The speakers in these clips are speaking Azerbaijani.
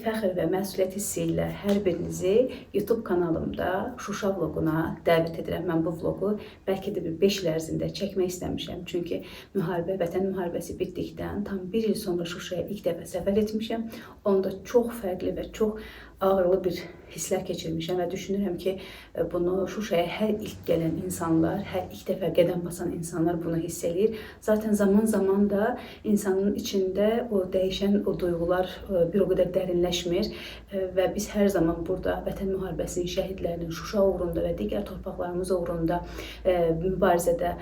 Fəxr və məsuliyyət hissi ilə hər birinizi YouTube kanalımda Şuşa vloquna dəvət edirəm. Mən bu vloqu bəlkə də bir 5 il ərzində çəkmək istəmişəm. Çünki müharibə, vətən müharibəsi bitdikdən tam bir il sonra Şuşaya ilk dəfə səfər etmişəm. Onda çox fərqli və çox ağırlı bir hisslər keçirmişəm və düşünürəm ki, bunu Şuşaya hər ilk gələn insanlar, hər ilk dəfə qədəm basan insanlar bunu hiss eləyir. Zaten zaman-zaman da insanın içində o dəyişən o duyğular bir o qədər dərinləşmir və biz hər zaman burada Vətən müharibəsinin şəhidlərinin Şuşa uğrunda və digər torpaqlarımız uğrunda mübarizədə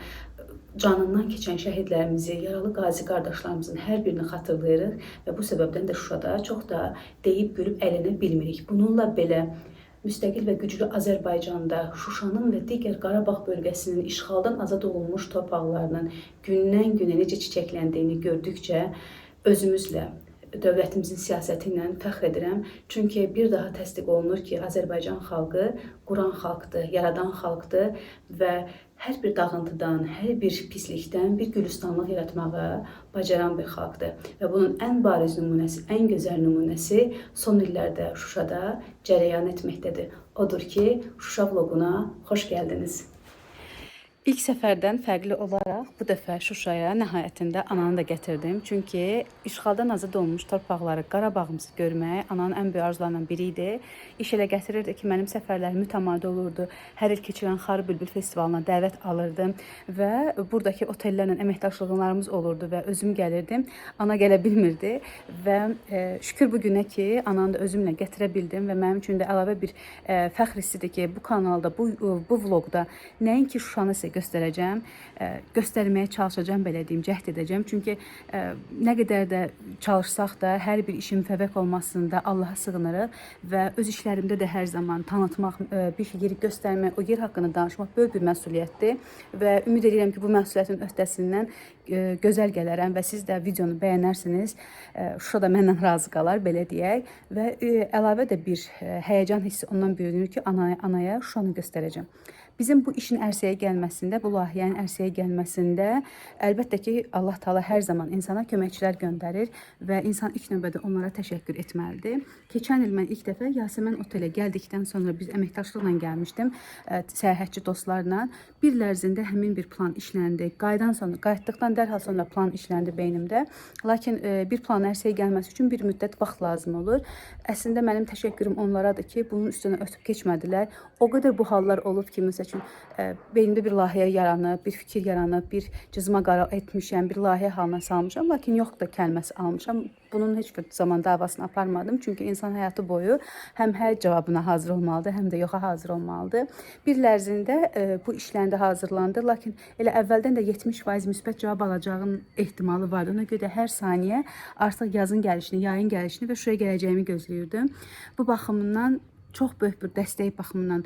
canından keçən şəhidlərimizi, yaralı qazi qardaşlarımızın hər birini xatırlayırıq və bu səbəbdən də Şuşada çox da deyib gülüb əylənə bilmirik. Bununla belə müstəqil və güclü Azərbaycanda Şuşanın və digər Qarabağ bölgəsinin işğaldan azad olunmuş torpaqlarının gündən günə necə çiçəkləndiyini gördükcə özümüzlə, dövlətimizin siyasəti ilə fəxr edirəm. Çünki bir daha təsdiq olunur ki, Azərbaycan xalqı quran xalqdır, yaradan xalqdır və hər bir dağıntıdan, hər bir pislikdən bir gülüstanlıq yaratmağı bacaran bir xalqdır. Və bunun ən bariz nümunəsi, ən gözəl nümunəsi son illərdə Şuşada cərəyan etməkdədir. Odur ki, Şuşa vloquna xoş gəldiniz. İlk səfərdən fərqli olaraq bu dəfə Şuşaya nəhayətində ananı da gətirdim. Çünki işğaldan azad olunmuş torpaqları, Qarabağımızı görmək ananın ən böyük arzularından biri idi. İş elə gətirirdi ki, mənim səfərlərim mütəmadi olurdu. Hər il keçirilən Xarı Bülbül festivalına dəvət alırdım və buradakı otellərlə əməkdaşlıqlarımız olurdu və özüm gəlirdim. Ana gələ bilmirdi və şükür bu günə ki, ananı da özümlə gətirə bildim və mənim üçün də əlavə bir fəxr hissidir ki, bu kanalda, bu vloqda nəinki Şuşanı sizə göstərəcəm, göstərməyə çalışacağam, belə deyim, cəhd edəcəm. Çünki nə qədər də çalışsaq da hər bir işin müvəffəq olmasında Allaha sığınırıq və öz işlərimdə də hər zaman tanıtmaq, bir yeri göstərmək, o yer haqqında danışmaq böyük bir məsuliyyətdir və ümid edirəm ki, bu məsuliyyətin öhdəsindən gözəl gələrəm və siz də videonu bəyənərsiniz. Şuşa da məndən razı qalar, belə deyək. Və əlavə də bir həyəcan hissi ondan bürünür ki, anaya Şuşanı göstərəcəm. Bizim bu işin ərsəyə gəlməsində, bu layihənin ərsəyə gəlməsində əlbəttə ki, Allah Taala hər zaman insana köməkçilər göndərir və insan ilk növbədə onlara təşəkkür etməlidir. Keçən il mən ilk dəfə Yasəmən otelə gəldikdən sonra biz əməkdaşlıqla gəlmişdim, səyahətçi dostlarla. Bir il ərzində həmin bir plan işləndi. Qayıtdıqdan dərhal sonra plan işləndi beynimdə. Lakin bir planın ərsəyə gəlməsi üçün bir müddət vaxt lazım olur. Əslində mənim təşəkkürüm onlaradır ki, bunun üstünə ötüb keçmədilər. O qədər bu hallar olub ki, məsəl üçün beynimdə bir layihə yaranıb, bir fikir yaranıb, bir cızma qara etmişəm, bir layihə halına salmışam, lakin yox da kəlməsi almışam. Bunun heç bir zaman davasını aparmadım. Çünki insan həyatı boyu həm hər cavabına hazır olmalıdır, həm də yoxa hazır olmalıdır. Bir il ərzində bu işləndi, hazırlandı. Lakin elə əvvəldən də 70% müsbət cavab alacağın ehtimalı vardı. Ona görə də hər saniyə artıq yazın gəlişini, yayın gəlişini və Şuşaya gələcəyimi gözləyirdim. Bu baxımdan çox böyük bir dəstək baxımından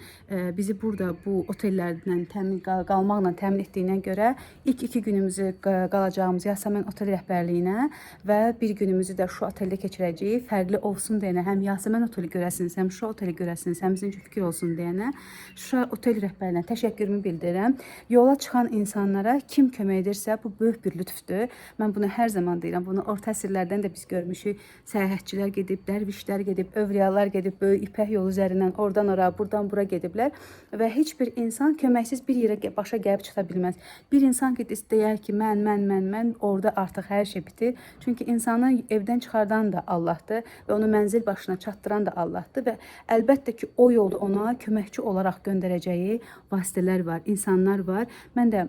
bizi burada bu otellərlə təmin qalmaqla təmin etdiyinə görə ilk 2 günümüzü qalacağımız Yasəmən otel rəhbərliyinə və bir günümüzü də Şuşa oteldə keçirəcəyik. Fərqli olsun deyənə həm Yasəmən oteli görəsiniz, həm Şuşa oteli görəsiniz, həm sizin üçün fikir olsun deyənə Şuşa otel rəhbərinə təşəkkürümü bildirirəm. Yola çıxan insanlara kim kömək edirsə bu böyük bir lütfdür. Mən bunu hər zaman deyirəm. Bunu orta əsrlərdən də biz görmüşük. Səyahətçilər gedib, dərvişlər gedib, övliyalar gedib, böyük İpək yolu üzərindən oradan ora, buradan bura gediblər və heç bir insan köməksiz bir yerə başa gəlib çıxa bilməz. Bir insan ki deyər ki, mən, mən, mən, mən, orada artıq hər şey bitir. Çünki insanı evdən çıxardan da Allahdır və onu mənzil başına çatdıran da Allahdır və əlbəttə ki, o yolda ona köməkçi olaraq göndərəcəyi vasitələr var, insanlar var. Mən də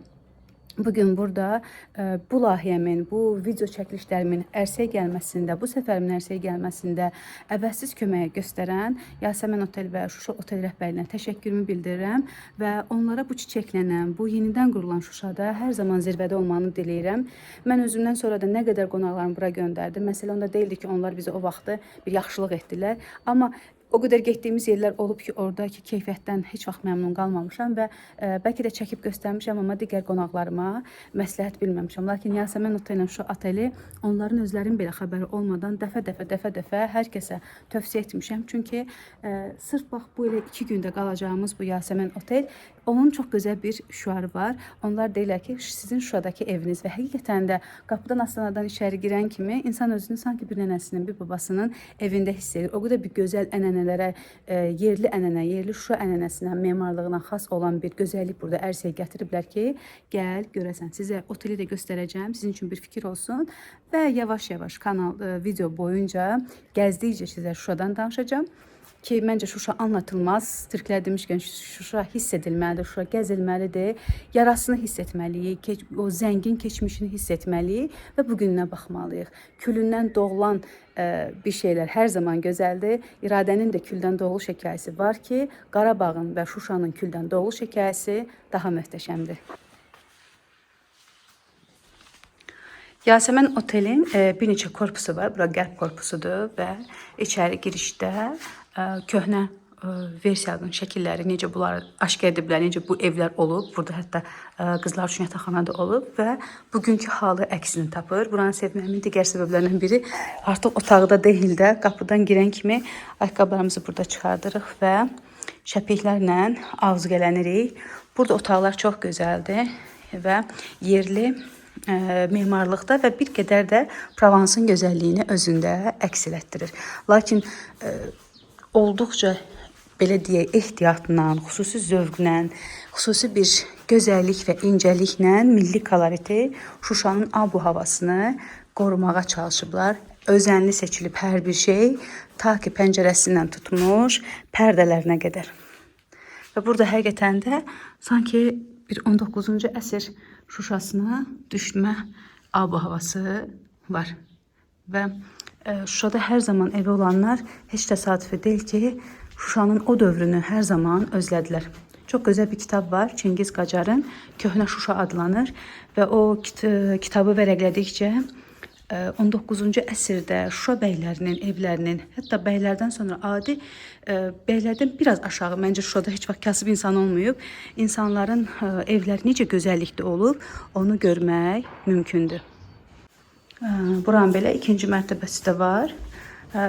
bugün burada bu layihəmin, bu video çəkilişlərimin ərsəyə gəlməsində, bu səfərimin ərsəyə gəlməsində əvəzsiz köməyi göstərən Yasəmən Otel və Şuşa Otel rəhbərliyinə təşəkkürümü bildirirəm və onlara bu çiçəklənən, bu yenidən qurulan Şuşada hər zaman zirvədə olmanı diləyirəm. Mən özümdən sonra da nə qədər qonaqlarımı bura göndərdim. Məsələ onda deyildi ki, onlar bizə o vaxtı bir yaxşılıq etdilər. Amma O qədər getdiyimiz yerlər olub ki, orada ki, keyfiyyətdən heç vaxt məmnun qalmamışam və bəlkə də çəkib göstərmişəm, amma digər qonaqlarıma məsləhət bilməmişəm. Lakin Yasəmən Otellə Şuşa Oteli onların özlərinin belə xəbəri olmadan dəfə-dəfə hər kəsə tövsiyə etmişəm. Çünki sırf bax bu elə 2 gündə qalacağımız bu Yasəmən Otel, onun çox gözəl bir şüarı var. Onlar deyirlər ki, sizin Şuşadakı eviniz və həqiqətən də qapıdan astanadan içəri girən kimi insan özünü sanki bir nənəsinin, bir babasının evində hiss edir. O qədər bir gözəl ənənələrə, yerli ənənə, yerli Şuşa ənənəsinə, memarlığına xas olan bir gözəllik burada ərsəyə gətiriblər ki, gəl görəsən. Sizə oteli də göstərəcəm, sizin üçün bir fikir olsun və yavaş-yavaş kanal video boyunca gəzdikcə sizə Şuşadan danışacağam. Ki məncə Şuşa anlatılmaz. Türklər demişkən Şuşa hiss edilməlidir, Şuşa gəzilməlidir. Yarasını hiss etməliyik, o zəngin keçmişini hiss etməliyik və bugününə baxmalıyıq. Külündən doğulan bir şeylər hər zaman gözəldir. İradənin də küldən doğuluş hekayəsi var ki, Qarabağın və Şuşanın küldən doğuluş hekayəsi daha möhtəşəmdir. Yasəmən Otelin bir neçə korpusu var. Bura qərb korpusudur və içəri girişdə köhnə versiyanın şəkilləri, necə bunları aşkar ediblər, necə bu evlər olub. Burada hətta qızlar üçün yataqxana da olub və bugünkü halı əksini tapır. Buranı sevməyimin digər səbəblərindən biri artıq otaqda deyil də qapıdan girən kimi ayaqqabılarımızı burada çıxardırıq və şəpiklərlə avuzuqələnirik. Burada otaqlar çox gözəldir və yerli memarlıqda və bir qədər də Provansın gözəlliyini özündə əks elətdirir. Lakin olduqca belə deyək, ehtiyatla, xüsusi zövqlə, xüsusi bir gözəllik və incəliklə milli koloriti Şuşanın abu havasını qorumağa çalışıblar. Özənli seçilib hər bir şey, ta ki pəncərəsindən tutmuş pərdələrinə qədər. Və burada həqiqətən də sanki bir 19-cu əsr Şuşasına düşmə abu havası var. Və Şuşada hər zaman evi olanlar heç təsadüfi deyil ki, Şuşanın o dövrünü hər zaman özlədilər. Çox gözəl bir kitab var, Çingiz Qacarın Köhnə Şuşa adlanır və o kitabı vərəqlədikcə 19-cu əsrdə Şuşa bəylərinin evlərinin, hətta bəylərdən sonra adi bəylərdən biraz aşağı, məncə Şuşada heç vaxt kasıb insan olmayıb, insanların evləri necə gözəllikdə olub, onu görmək mümkündür. Buranın belə ikinci mərtəbəsi də var.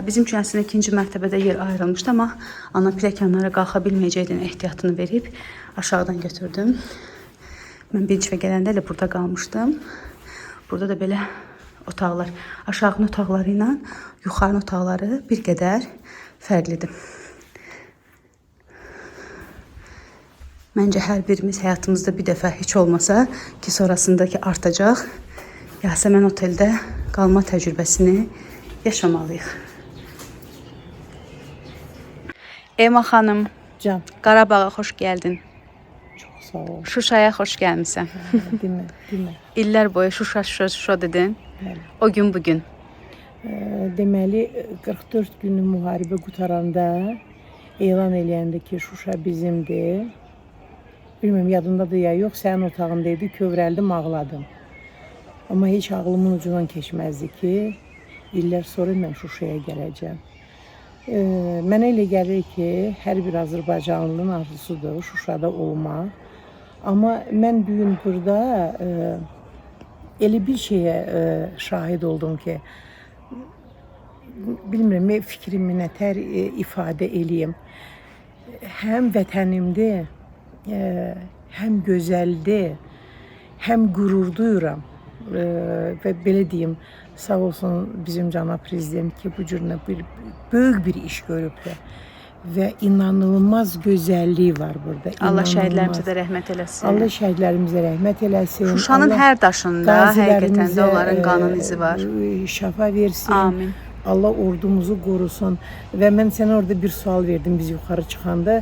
Bizim üçün əslində ikinci mərtəbədə yer ayrılmışdı, amma ana pilləkənlərə qalxa bilməyəcəkdən ehtiyatını verib aşağıdan götürdüm. Mən birinci dəfə gələndə elə burada qalmışdım. Burada da belə otaqlar, aşağının otaqları ilə yuxarının otaqları bir qədər fərqlidir. Məncə hər birimiz həyatımızda bir dəfə heç olmasa ki, sonrasındakı artacaq Yasəmən Oteldə qalma təcrübəsini yaşamalıyıq. Ema xanım, Can, Qarabağa xoş gəldin. çox sağ ol. Şuşaya xoş gəlmisən. Demə, demə. İllər boyu Şuşa, Şuşa, Şuşa dedin. Bəli. O gün bugün. Deməli 44 günlük müharibə qutaranda elan eləyəndə ki, Şuşa bizimdir. Bilmirəm yadındadır ya yox, sənin otağında idi, kövrəldim, ağladım. Amma heç ağlımın ucundan keçməzdi ki, illər sonra mən Şuşaya gələcəm. Mənə elə gəlir ki, hər bir Azərbaycanlının arzusudur Şuşada olmaq. Amma mən bu gün burada elə bir şeyə şahid oldum ki, bilmirəm, fikrimi nətər ifadə eləyim. Həm vətənimdir, həm gözəldir, həm qürur duyuram. Və belə deyim, sağ olsun bizim cənab prezident ki, bu cür bir böyük bir iş görüblər və inanılmaz gözəllik var burada. Allah şəhidlərimizə də rəhmət eləsin. Allah şəhidlərimizə rəhmət eləsin. Şuşanın Allah hər daşında həqiqətən də onların qanın izi var. Şəfa versin. Amin. Allah ordumuzu qorusun. Və mən sənə orada bir sual verdim biz yuxarı çıxanda.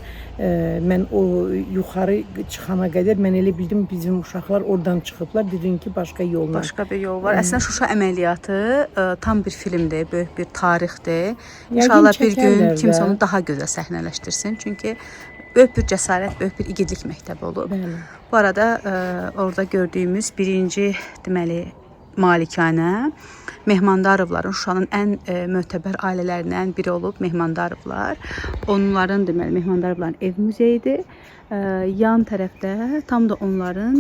Mən o yuxarı çıxana qədər mən elə bildim bizim uşaqlar oradan çıxıblar. Dedin ki, başqa yolla. Başqa bir yol var. Əslində Şuşa əməliyyatı tam bir filmdir, böyük bir tarixdir. İnşallah bir gün kimsə onu daha gözəl səhnələşdirsin. Çünki böyük bir cəsarət, böyük bir igidlik məktəbi olub. Bəli. Bu arada orada gördüyümüz birinci deməli malikanə Mehmandarovların Şuşanın ən mötəbər ailələrindən biri olub Mehmandarovlar. Onların deməli Mehmandarovların ev muzeyidir. Yan tərəfdə tam da onların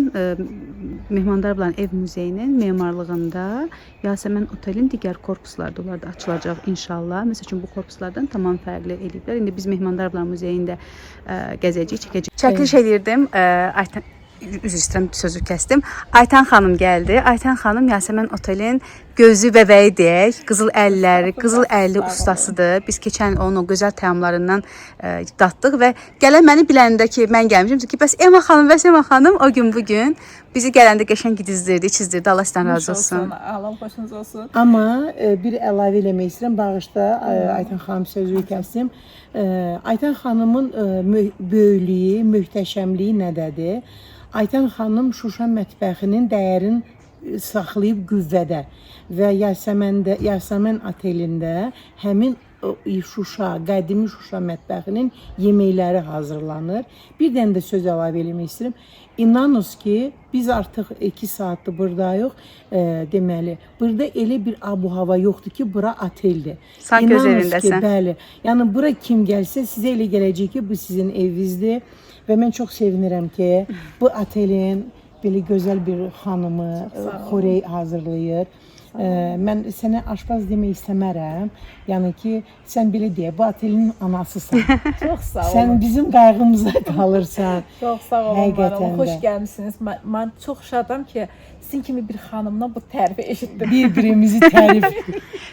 Mehmandarovların ev muzeyinin memarlığında Yasəmən otelin digər korpusları da onlar da açılacaq inşallah. Məsəl üçün bu korpuslardan tamam fərqli eləyiblər. İndi biz Mehmandarovlar muzeyində gəzəcəyik, çəkəcəyik. Çəkiliş eləyirdim. Aytən, üzr istəyirəm, sözü kəsdim. Aytən xanım gəldi. Aytən xanım Yasəmən otelin gözü bəbəyi deyək, qızıl əlləri, qızıl əlli ustasıdır. Biz keçən il onun o gözəl təamlarından datdıq və gələn məni biləndə ki, mən gəlmişəm, dedi ki, bəs Emma xanım, bəs Emma xanım o gün bu gün bizi gələndə qəşəng gidizdirdi, içizdirdi. Allah sizdən razı olsun. Allah xoşunuz olsun. Amma bir əlavə eləmək istəyirəm. Bağışla, Aytən xanım, sözü kəsdim. Aytən xanımın böyüklüyü, möhtəşəmliyi nədədir? Aytən xanım Şuşa mətbəxinin dəyərini saxlayıb qüvvədə və Yasəməndə, Yasəmən otelində həmin Şuşa, qədimi Şuşa mətbəxinin yeməkləri hazırlanır. Bir dənə də söz əlavə eləmək istəyirəm. İnanınız ki, biz artıq 2 saatdır buradayıq. Deməli, burada elə bir abu-hava yoxdur ki, bura oteldir. Sanki öz İnanınız ki, evindəsən. bəli. Yəni bura kim gəlsə sizə elə gələcək ki, bu sizin evinizdir və mən çox sevinirəm ki, bu otelin belə gözəl bir xanımı xörək hazırlayır. Mən sənə aşpaz demək istəmərəm. Yəni ki, sən belə deyə, bu otelin anasısan. Çox sağ olun. Sən bizim qayğımıza qalırsan. Çox sağ olun, var olun. Həqiqətən Xoş də. gəlmisiniz. Mən çox şadam ki, sizin kimi bir xanımdan bu tərifi eşitdim. Bir-birimizi tərif.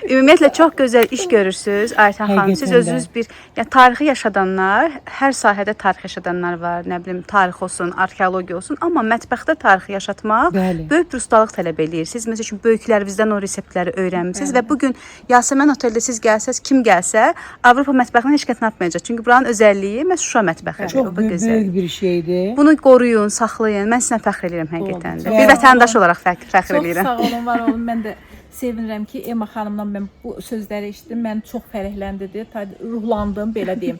Ümumiyyətlə çox gözəl iş görürsüz Aytən xanım. Siz Həqiqətən də. özünüz bir yəni tarixi yaşadanlar, hər sahədə tarix yaşadanlar var. Nə bilim tarix olsun, arxeologiya olsun, amma mətbəxdə tarixi yaşatmaq Bəli. böyük bir ustalıq tələb eləyir. Siz məsəl üçün böyüklərimizdən o reseptləri öyrənmisiniz və bu gün Yasəmən oteldə siz gəlsəz, kim gəlsə Avropa mətbəxindən heç kəs tapmayacaq. Çünki buranın özəlliyi məhz Şuşa mətbəxidir. Çox O bu gözəl. böyük bir şeydir. Bunu qoruyun, saxlayın. Mən sizlə fəxr edirəm həqiqətən də. Və- Bir vətəndaş olaraq fəxr Çox edirəm. sağ olun, var olun. Mən də sevinirəm ki, Emma xanımdan mən bu sözləri eşitdim. Məni çox fərəhləndirdi, ruhlandım, belə deyim.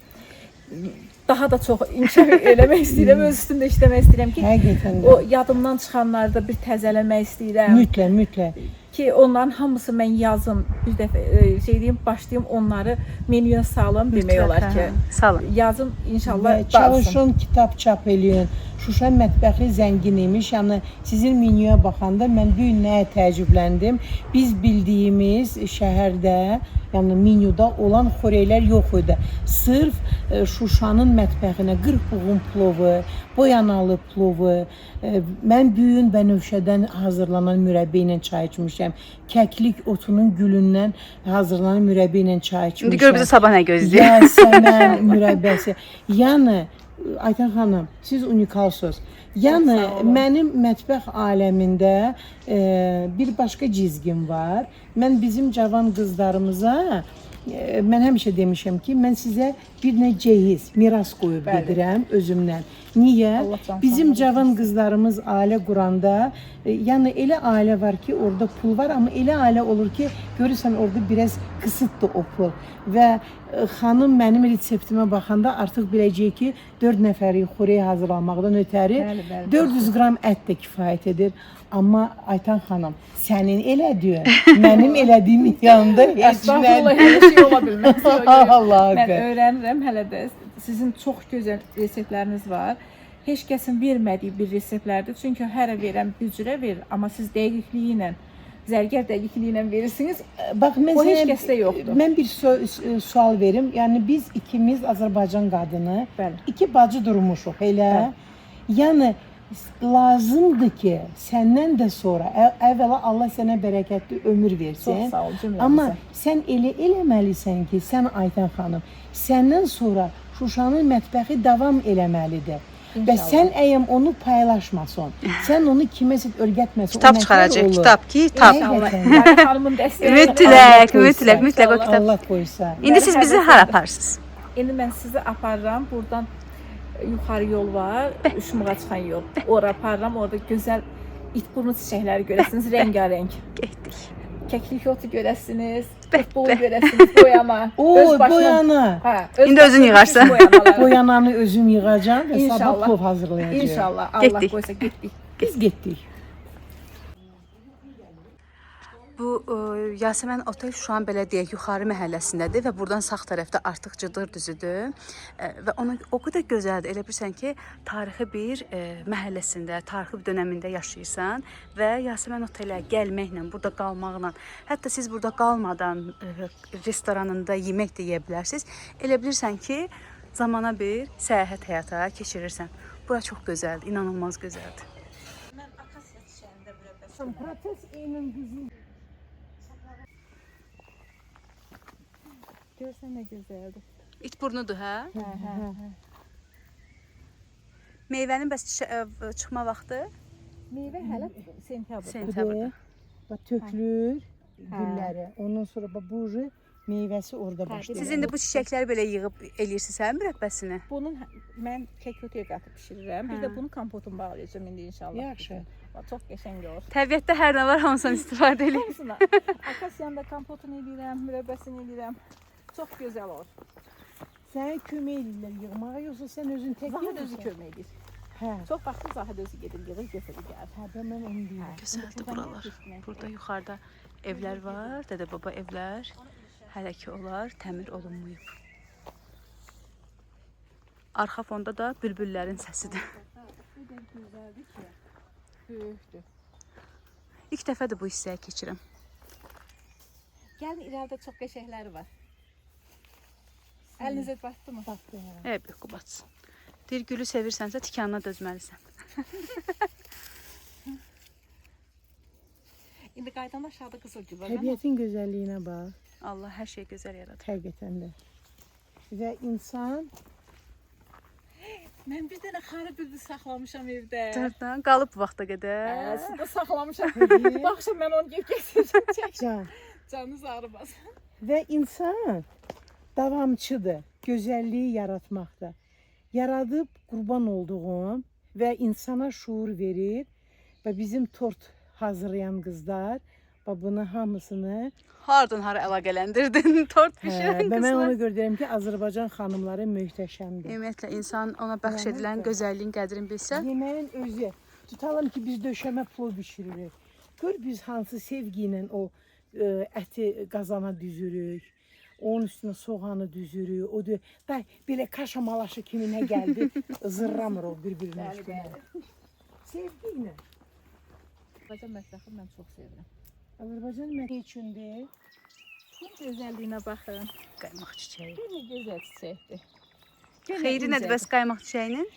Daha da çox inkişaf eləmək istəyirəm, öz üstümdə işləmək istəyirəm ki, Həqiqətən də. o yadımdan çıxanları da bir təzələmək istəyirəm. Mütləq, mütləq. Ki onların hamısı mən yazım, bir dəfə şey deyim, başlayım onları menyuya salım demək olar ki. Hə, Salın. Yazım inşallah Və çalışın, kitab çap eləyin. Şuşa mətbəxi zəngin imiş. Yəni sizin menyuya baxanda mən bu gün nəyə təəccübləndim? Biz bildiyimiz şəhərdə, yəni menyuda olan xörəklər yox idi. Sırf Şuşanın mətbəxinə 40 buğum plovu, boyanalı plovu, mən bu gün bənövşədən hazırlanan mürəbbə ilə çay içmişəm. Kəklik otunun gülündən hazırlanan mürəbbə ilə çay içmişəm. İndi gör bizi sabah nə gözləyir. Yasəmən mürəbbəsi. Yəni Aytən xanım, siz unikalsınız. Yəni mənim mətbəx aləmində bir başqa cizgim var. Mən bizim cavan qızlarımıza mən həmişə demişəm ki, mən sizə bir nə cehiz, miras qoyub Bəli. gedirəm özümdən. Niyə? Allah can Bizim sağlığı cavan qızlarımız ailə quranda, yəni elə ailə var ki, orada pul var, amma elə ailə olur ki, görürsən orada biraz qısıtdır o pul və xanım mənim reseptimə baxanda artıq biləcək ki, 4 nəfərik xörək hazırlamaqdan ötəri Bəli, bəli. 400 qram ət də kifayət edir. Amma Aytan xanım, sənin elədiyin, mənim elədiyimin yanında heç Estağfurullah, nə. elə şey ola bilməz. Yox, yox. Allah Mən haqqı. öyrənirəm hələ də. Sizin çox gözəl reseptləriniz var. Heç kəsin vermədiyi bir reseptlərdir. Çünki hərə verən bir cürə verir, amma siz dəqiqliyi ilə, zərgər dəqiqliyi ilə verirsiniz. Bax mən O heç sənə- kəsdə yoxdur. Mən bir sual verim. Yəni biz ikimiz Azərbaycan qadını, Bəli. iki bacı durmuşuq elə. Yəni lazımdır ki, səndən də sonra əvvəla Allah sənə bərəkətli ömür versin. Çox sağ ol cümləmizə. Amma sən elə eləməlisən ki, sən Aytən xanım, səndən sonra Şuşanın mətbəxi davam eləməlidir. Və İnşallah. sən əgər onu paylaşmasan, sən onu kiməsə öyrətməsən, Kitab o nətər çıxaracaq, olur? kitab, kitab. Həqiqətən. Yəni xanımın dəstəyi. Mütləq, Allah qoysa. mütləq, mütləq o kitab. Allah qoysa. İndi siz bizi hara aparırsınız? İndi mən sizi aparıram. Buradan yuxarı yol var, Üşmuğa çıxan yol. Ora aparıram. Orada gözəl itburnu çiçəkləri görəsiniz, rəngarəng. Getdik. Kəklik otu görəsiniz, futbol görəsiniz, boyana. O, Öz başına- boyana. Hə, öz İndi özün başına yığarsan. düşmüş boyanaları. Boyananı özüm yığacağam və sabah İnşallah. plov hazırlayacağam. İnşallah. Allah Getdik. qoysa getdik. Biz getdik. Bu Yasəmən Otel Şuşanın belə deyək, yuxarı məhəlləsindədir və buradan sağ tərəfdə artıq Cıdır düzüdür. Və ona o qədər gözəldir. Elə bilirsən ki, tarixi bir məhəlləsində, tarixi bir dönəmində yaşayırsan və Yasəmən Otelə gəlməklə, burada qalmaqla, hətta siz burada qalmadan restoranında yemək də yeyə bilərsiniz. Elə bilirsən ki, zamana bir səyahət həyata keçirirsən. Bura çox gözəldir, inanılmaz gözəldir. Mən akasiya çiçəyində mürəbbəsi. Proses eynən qızıl. Görsən nə gözəldir. İt burnudur, hə? Hə, hə. Meyvənin bəs çıxma vaxtı Meyvə hələ sentyabrda. sentyabrda. Bax tökülür gülləri. Ondan sonra bax bu ucu meyvəsi orada başlayır. Siz indi bu çiçəkləri belə yığıb eləyirsiniz, hə, mürəbbəsini? Bunun mən kəkotaya qatıb bişirirəm. Bir də Hə. bunu kompotun bağlayacağam indi inşallah. Yaxşı. Bax, çox qəşəng olur. Təbiətdə hər nə var, hamısından istifadə eləyin. Hamısına. Akasiyanın da kompotunu eləyirəm, mürəbbəsini eləyirəm. Çox gözəl olur. Sənə kömək eləyirlər yığmağa, yoxsa sən özün tək Zahid özü yığırsan? kömək edir. Hə. Çox vaxtı Zahid özü gedir, yığır, götürür, gəlir. Hə, bə, mən onu deyirəm. Gözəldir buralar. Burada yuxarıda evlər var, dədə-baba evlər. Hələ ki onlar təmir olunmayıb. Arxa fonda da bülbüllərin səsidir. O qədər gözəldir ki, böyükdür. İlk dəfədir bu hissəyə keçirəm. Gəlin irəlidə çox qəşəngləri var. Əlinizə batdı mı? Batdı hə. Eyb yox, batsın. Deyir gülü sevirsənsə tikanına dözməlisən. İndi qayıdanda aşağıda qızıl gül var. Təbiətin gözəlliyinə bax. Allah hər şeyi gözəl yaradır. Həqiqətən də. Və insan Mən bir dənə xarı bülbül saxlamışam evdə. Dörtdən qalıb bu vaxta Hə, qədər. suda saxlamışam. Bu axşam mən onu gedib gətirəcəm. Çək. can Canınız ağrımasın. və insan davamçıdır gözəlliyi yaratmaqda. Yaradıb qurban olduğum və insana şuur verir və bizim tort hazırlayan qızlar və bunu hamısını Hardan hara əlaqələndirdin? Tort hə, bişirən və mən qızlar. ona görə deyirəm ki, Azərbaycan xanımları möhtəşəmdir. Ümumiyyətlə insan ona bəxş edilən gözəlliyin qədrini bilsə, Yeməyin özü. Tutalım ki, biz döşəmə plov bişiririk. Gör biz hansı sevgi ilə o əti qazana düzürük. Onun üstünə soğanı düzürük. O da belə kaşa malaşı kimi nə gəldi, zırramır o bir-birinin üstünə. Sevgi ilə. Azərbaycan mətbəxini mən çox sevirəm. Azərbaycan mətbəxi üçündür. Bunun gözəlliyinə baxın. qaymaq çiçəyi. Gör nə gözəl çiçəkdir. Gör nə Xeyri nədir incədir. bəs qaymaq çiçəyinin?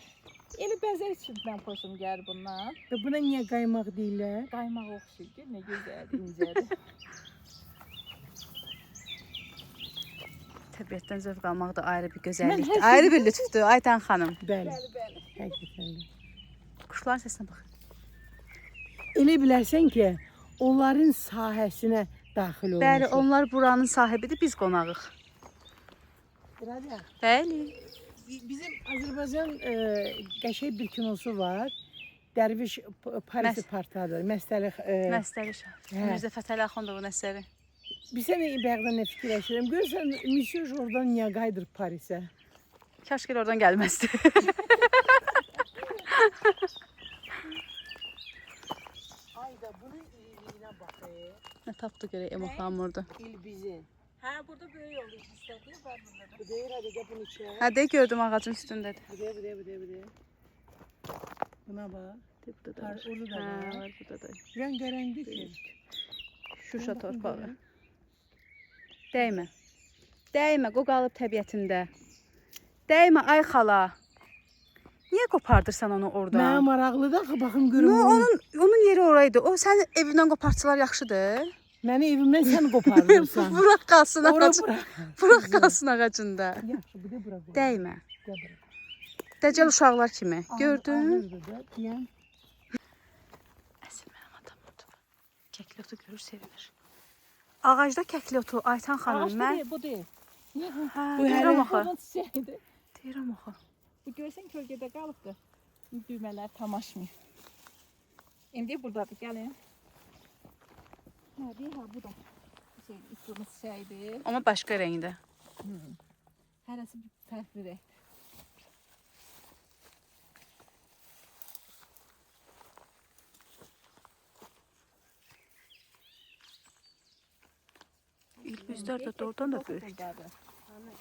Elə bəzək üçün mən xoşum gəlir bundan. Və buna niyə qaymaq deyirlər? Qaymağa oxşayır. Gör nə gözəldir, incədir. Təbiətdən zövq almaq da ayrı bir Mən gözəllikdir. hər Ayrı bir lütfdür Aytan xanım. Bəli, Bəli, bəli. həqiqətən də. Quşların səsinə baxın. Elə bilərsən ki, onların sahəsinə daxil olmuşuq. Bəli, onlar buranın sahibidir, biz qonağıq. Radia, Bəli. bizim Azərbaycan qəşəng bir kinosu var. Dərviş Parisi partadır. Məstəli Məstəri Şah. Hə. Mirzə Fətəli Axundovun əsəri. Bir sənə bayaqdan nə fikirləşirəm. Görürsən Monsieur Jordan niyə qayıdır Parisə? Kaş ki elə oradan gəlməzdi. Ayda bunun iriliğinə bax. Nə tapdı görək Emo xanım orada. İlbizin. Hə, burada böyük oldu istədi, var burada da. Bu deyir hadi gəl bunu içə. Hə, də gördüm ağacın üstündədir. Bu deyir, bu deyir, bu deyir, bu deyir. Buna bax. Burada da Var, var. orada da Hə, var. var burada da. Rəngarəngdir ki. Şuşa torpağı. Dəymə. Dəymə, qoy qalıb təbiətində. Dəymə ay xala. Niyə qopardırsan onu oradan? Mənə maraqlıdır axı baxım görüm. No, onun yeri oraydı. O sənin evindən qopartsalar yaxşıdır. Məni evimdən sən qopardırsan. Bırax qalsın Ora ağacında. bura. Bırax qalsın ağacında. Yaxşı, bu da bura qoy. Dəymə. Gəl bura. Dəcəl uşaqlar kimi. Gördün? Ağırdır da, deyən. Əsl mənim atam odur. Kəkli otu görür, sevinir. Ağacda kəkli otu, Aytan xanım, Ağacda mən deyil, bu deyil. Hə, Bu deyirəm hələ- axı. Bunun çiçəyidir. Deyirəm axı. Bu görsən kölgədə qalıbdır. Düymələr tam açmayıb. İndi buradadır, gəlin. Hə, deyir, hə, bu da. Şey, itburnu çiçəyidir. Amma başqa rəngdə. Hərəsi bir fərqli rəngdir. Gözlər də doğrudan da böyükdür.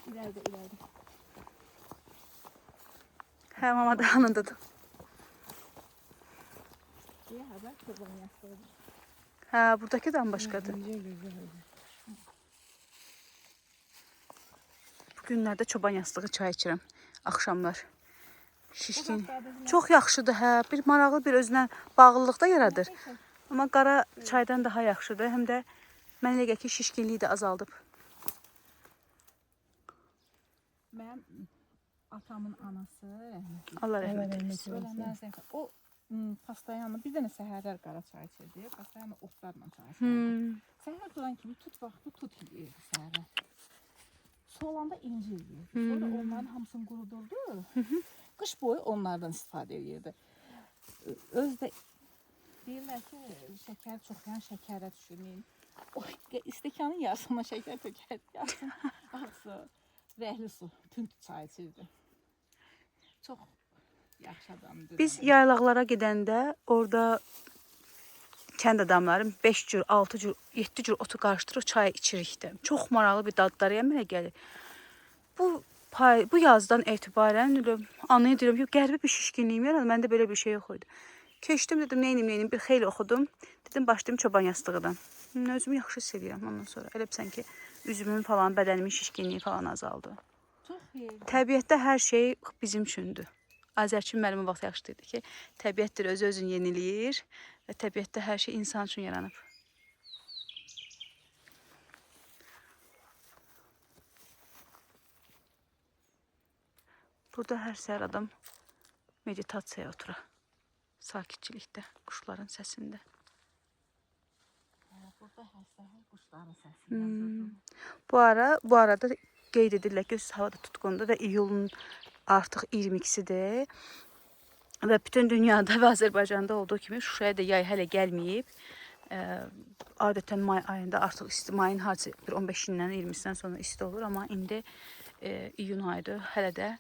İrəlidə, irəlidə. Hə, mama da anındadır. Deyə həbər çoban yastığı. Hə, buradakı da başqadır. Necə gözəldir. Bu günlərdə çoban yastığı çay içirəm axşamlar. Şişkin. Çox yaxşıdır, hə. Bir maraqlı bir özünə bağlılıq da yaradır. Amma qara çaydan daha yaxşıdır. Həm də mən elə gəlir ki, şişkinliyi də azaldıb. Mənim atamın anası rəhmətli. Allah Allah rəhmət rəhmət eləsin. eləsin. Öləndən sonra o pastayanı bir dənə səhərlər qara çay içirdi, pastayanı otlarla çay içirdi. Səhər duran kimi tut vaxtı tut yeyirdi səhərlər. Solanda incir yeyirdi. Sonra onların hamısını qurudurdu. Qış boyu onlardan istifadə edirdi. Özü də deyirlər ki, şəkər çox, yəni şəkərə düşürməyin. O stəkanın yarısına şəkər tökərdi, yarısını ağ su, rəhli su, tünd çay içirdi. Çox yaxşı adamdır. Biz yaylaqlara gedəndə orada kənd adamları 5 cür, 6 cür, 7 cür otu qarışdırıb çay içirik də. Çox maraqlı bir dadları mənə gəlir. Bu yazdan etibarən elə anaya deyirəm ki, qəribə bir şişkinliyim yarandı. Məndə belə bir şey yox idi. Keçdim dedim, nə edim, nə edim? Bir xeyli oxudum. Dedim başlayım çoban yastığıdan. Özümü yaxşı hiss edirəm ondan sonra. Elə bilsən ki, üzümün falan, bədənimin şişkinliyi falan azaldı. Çox xeyirli. Təbiətdə hər şey bizim üçündür. Azərçin müəllim o vaxt yaxşı dedi ki, təbiətdir özü özünü yeniləyir və təbiətdə hər şey insan üçün yaranıb. Burada hər səhər adam meditasiyaya oturur. Sakitçilikdə, quşların səsində. Burada hər səhər quşların səsindən durdum. Bu arada qeyd edirlər ki, hava da tutqundur və iyulun artıq 22-sidir. Və bütün dünyada və Azərbaycanda olduğu kimi Şuşaya da yay hələ gəlməyib. Adətən may ayında artıq isti, mayın hardasa bir 15-dən 20-sindən sonra isti olur, amma indi iyun ayıdır. Hələ də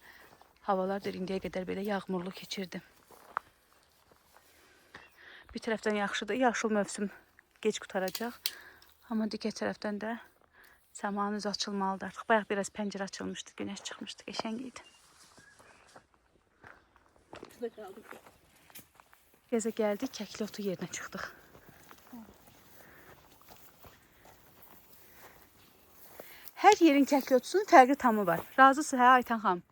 havalar da indiyə qədər belə yağmurlu keçirdi. Bir tərəfdən yaxşıdır, yaşıl mövsüm gec qurtaracaq. Amma digər tərəfdən də səmanın üzü açılmalıdır artıq. Bayaq biraz pəncərə açılmışdı, günəş çıxmışdı, qəşəng idi. Burada qaldıq. Gəzə gəldik, kəkli otu yerinə çıxdıq. Hər yerin kəkli otusunun fərqli tamı var. Razısınız hə Aytan xanım?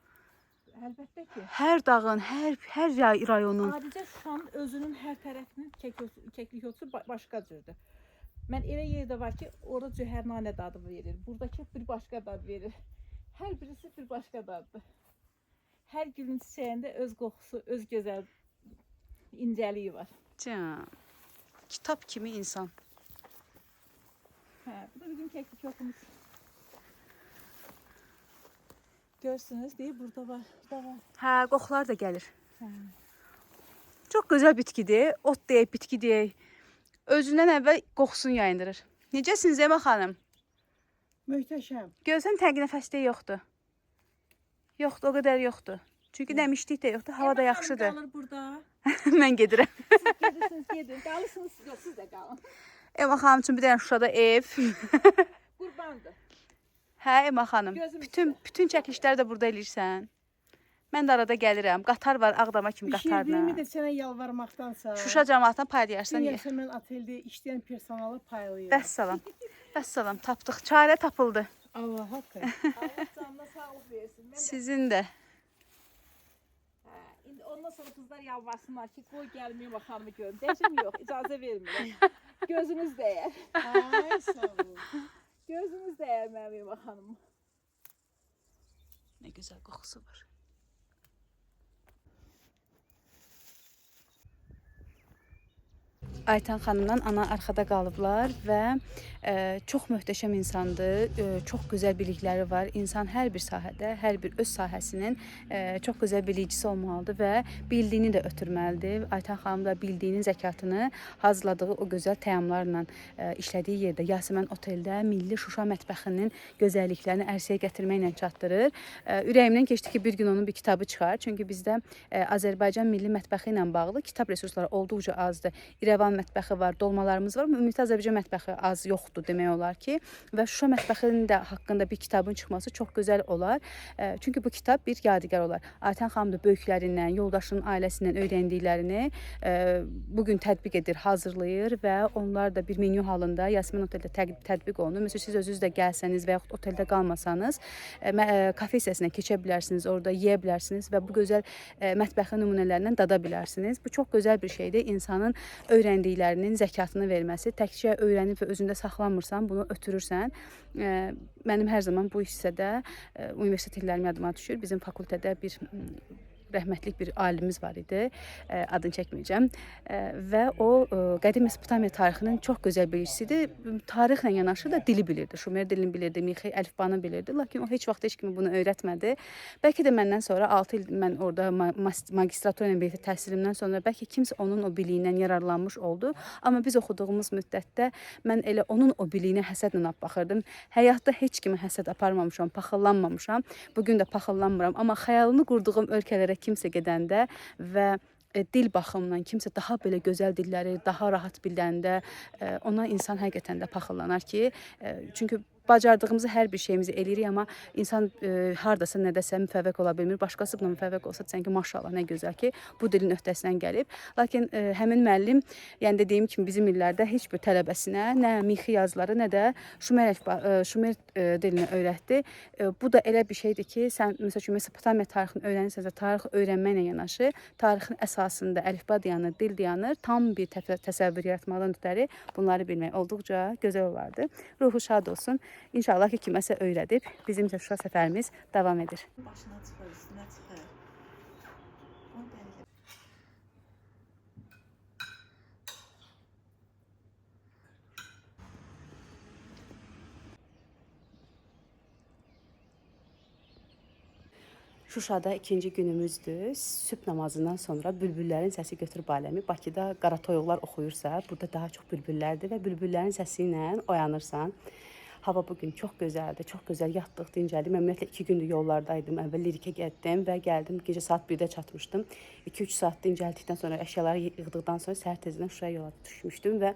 Əlbəttə ki. Hər dağın, hər rayonun. Adicə Şuşanın özünün hər tərəfinin kəklik otu başqa cürdür. Mən elə yer də var ki, orada cöhərnanə dadı verir. Buradakı bir başqa dad verir. Hər birisi bir başqa daddır. Hər gülün çiçəyində öz qoxusu, öz gözəl incəliyi var. Can. Kitab kimi insan. Hə, bu da bizim kəklik otumuz. Görsünüz, deyir, burada var, burada var. Hə, qoxular da gəlir. Hə. Çox gözəl bitkidir. Ot deyək, bitki deyək. Özündən əvvəl qoxusunu yayındırır. Necəsiniz Emma xanım? Möhtəşəm. Görsən tənqi nəfəsliyi yoxdur. Yoxdur, o qədər yoxdur. Çünki nəmişlik də yoxdur, hava da Emma xanım yaxşıdır. qalır burada. Mən gedirəm. Siz gedirsiniz, gedin. Qalırsınız, yox, siz də qalın. Emma xanım üçün bir dənə Şuşada ev. Qurbandır. Hə Emma xanım, Gözüm bütün çəkilişləri də burada eləyirsən. Mən də arada gəlirəm. Qatar var Ağdama kimi qatarla. Bişirdiyimi də sənə yalvarmaqdansa. Şuşa camaatına paylayarsan. Dün ye. Yasəmən oteldə işləyən personala paylayıram. Vəssalam. Vəssalam, tapdıq. Çarə tapıldı. Allah haqqı. Allah canına sağlıq versin. Mən də, Sizin də. hə, indi ondan sonra qızlar yalvarsınlar ki, qoy gəlməyim xanımı görüm. Deyəcəm yox, icazə vermirəm. Gözünüz dəyər. Ay sağ ol. Gözünüz dəyər mənim Emma xanım. Nə gözəl qoxusu var. Aytan xanımdan ana arxada qalıblar və çox möhtəşəm insandır. Çox gözəl bilikləri var. İnsan hər bir sahədə, hər bir öz sahəsinin çox gözəl bilikçisi olmalıdır və bildiyini də ötürməlidir. Aytan xanım da bildiyinin zəkatını hazırladığı o gözəl təamlarla işlədiyi yerdə Yasəmən oteldə milli Şuşa mətbəxinin gözəlliklərini ərsəyə gətirməklə çatdırır. Ürəyimdən keçdi ki, bir gün onun bir kitabı çıxar. Çünki bizdə Azərbaycan milli mətbəxi ilə bağlı kitab resursları olduqca azdır. İrəvan Naxçıvan mətbəxi var, dolmalarımız var. Ümumiyyətlə Azərbaycan mətbəxi az yoxdur demək olar ki. Və Şuşa mətbəxinin də haqqında bir kitabın çıxması çox gözəl olar. Çünki bu kitab bir yadigar olar. Aytən xanım da böyüklərindən, yoldaşının ailəsindən öyrəndiklərini bu gün tətbiq edir, hazırlayır və onlar da bir menyu halında Yasmin Oteldə tətbiq olunur. Məsələn, siz özünüz də gəlsəniz və yaxud oteldə qalmasanız, kafe hissəsinə keçə bilərsiniz, orada yeyə bilərsiniz və bu gözəl mətbəxin nümunələrindən dada bilərsiniz. Bu çox gözəl bir şeydir. İnsanın öyrəndiklərinin zəkatını verməsi. Təkcə öyrənib və özündə saxlamırsan, bunu ötürürsən. Mənim hər zaman bu hissədə universitet illərim yadıma düşür. Bizim fakültədə bir rəhmətlik bir alimimiz var idi. Adını çəkməyəcəm. Və o qədim Mesopotamiya tarixinin çox gözəl bilicisi idi. Tarixlə yanaşı da dili bilirdi. Şumer dilini bilirdi, mixi əlifbanı bilirdi. Lakin o heç vaxt heç kimə bunu öyrətmədi. Bəlkə də məndən sonra 6 il mən orada magistratura ilə birlikdə təhsilimdən sonra bəlkə kimsə onun o biliyindən yararlanmış oldu. Amma biz oxuduğumuz müddətdə mən elə onun o biliyinə həsədlə baxırdım. Həyatda heç kimə həsəd aparmamışam, paxıllanmamışam. Bu gün də paxıllanmıram, amma xəyalını qurduğum ölkələrə kimsə gedəndə və dil baxımından kimsə daha belə gözəl dilləri daha rahat biləndə ona insan həqiqətən də paxıllanar ki, çünki bacardığımızı hər bir şeyimizi eləyirik, amma insan hardasa nədəsə müfəvvəq ola bilmir. Başqası buna müfəvvəq olsa desən ki, maşallah nə gözəl ki, bu dilin öhdəsindən gəlib. Lakin həmin müəllim, yəni dediyim kimi bizim illərdə heç bir tələbəsinə nə mixi yazıları, nə də Şumer Şumer dilini öyrətdi. Bu da elə bir şeydir ki, sən məsəl üçün Mesopotamiya tarixini öyrənirsənsə, tarix öyrənməklə yanaşı, tarixin əsasında əlifba dayanır, dil dayanır, tam bir təsəvvür yaratmaqdan ötəri bunları bilmək olduqca gözəl olardı. Ruhu şad olsun. İnşallah ki, kiməsə öyrədib. Bizim isə Şuşa səfərimiz davam edir. Başına çıxır, üstünə çıxır. Şuşada ikinci günümüzdür. Sübh namazından sonra bülbüllərin səsi götürüb aləmi. Bakıda qara toyuqlar oxuyursa, burada daha çox bülbüllərdir və bülbüllərin səsi ilə oyanırsan. Hava bu gün çox gözəldir, çox gözəl yatdıq, dincəldik. Mən ümumiyyətlə 2 gündür yollardaydım. Əvvəl Lirikə getdim və gəldim. Gecə saat 1-də çatmışdım. 2-3 saat dincəldikdən sonra, əşyaları yığdıqdan sonra səhər tezdən Şuşaya yola düşmüşdüm və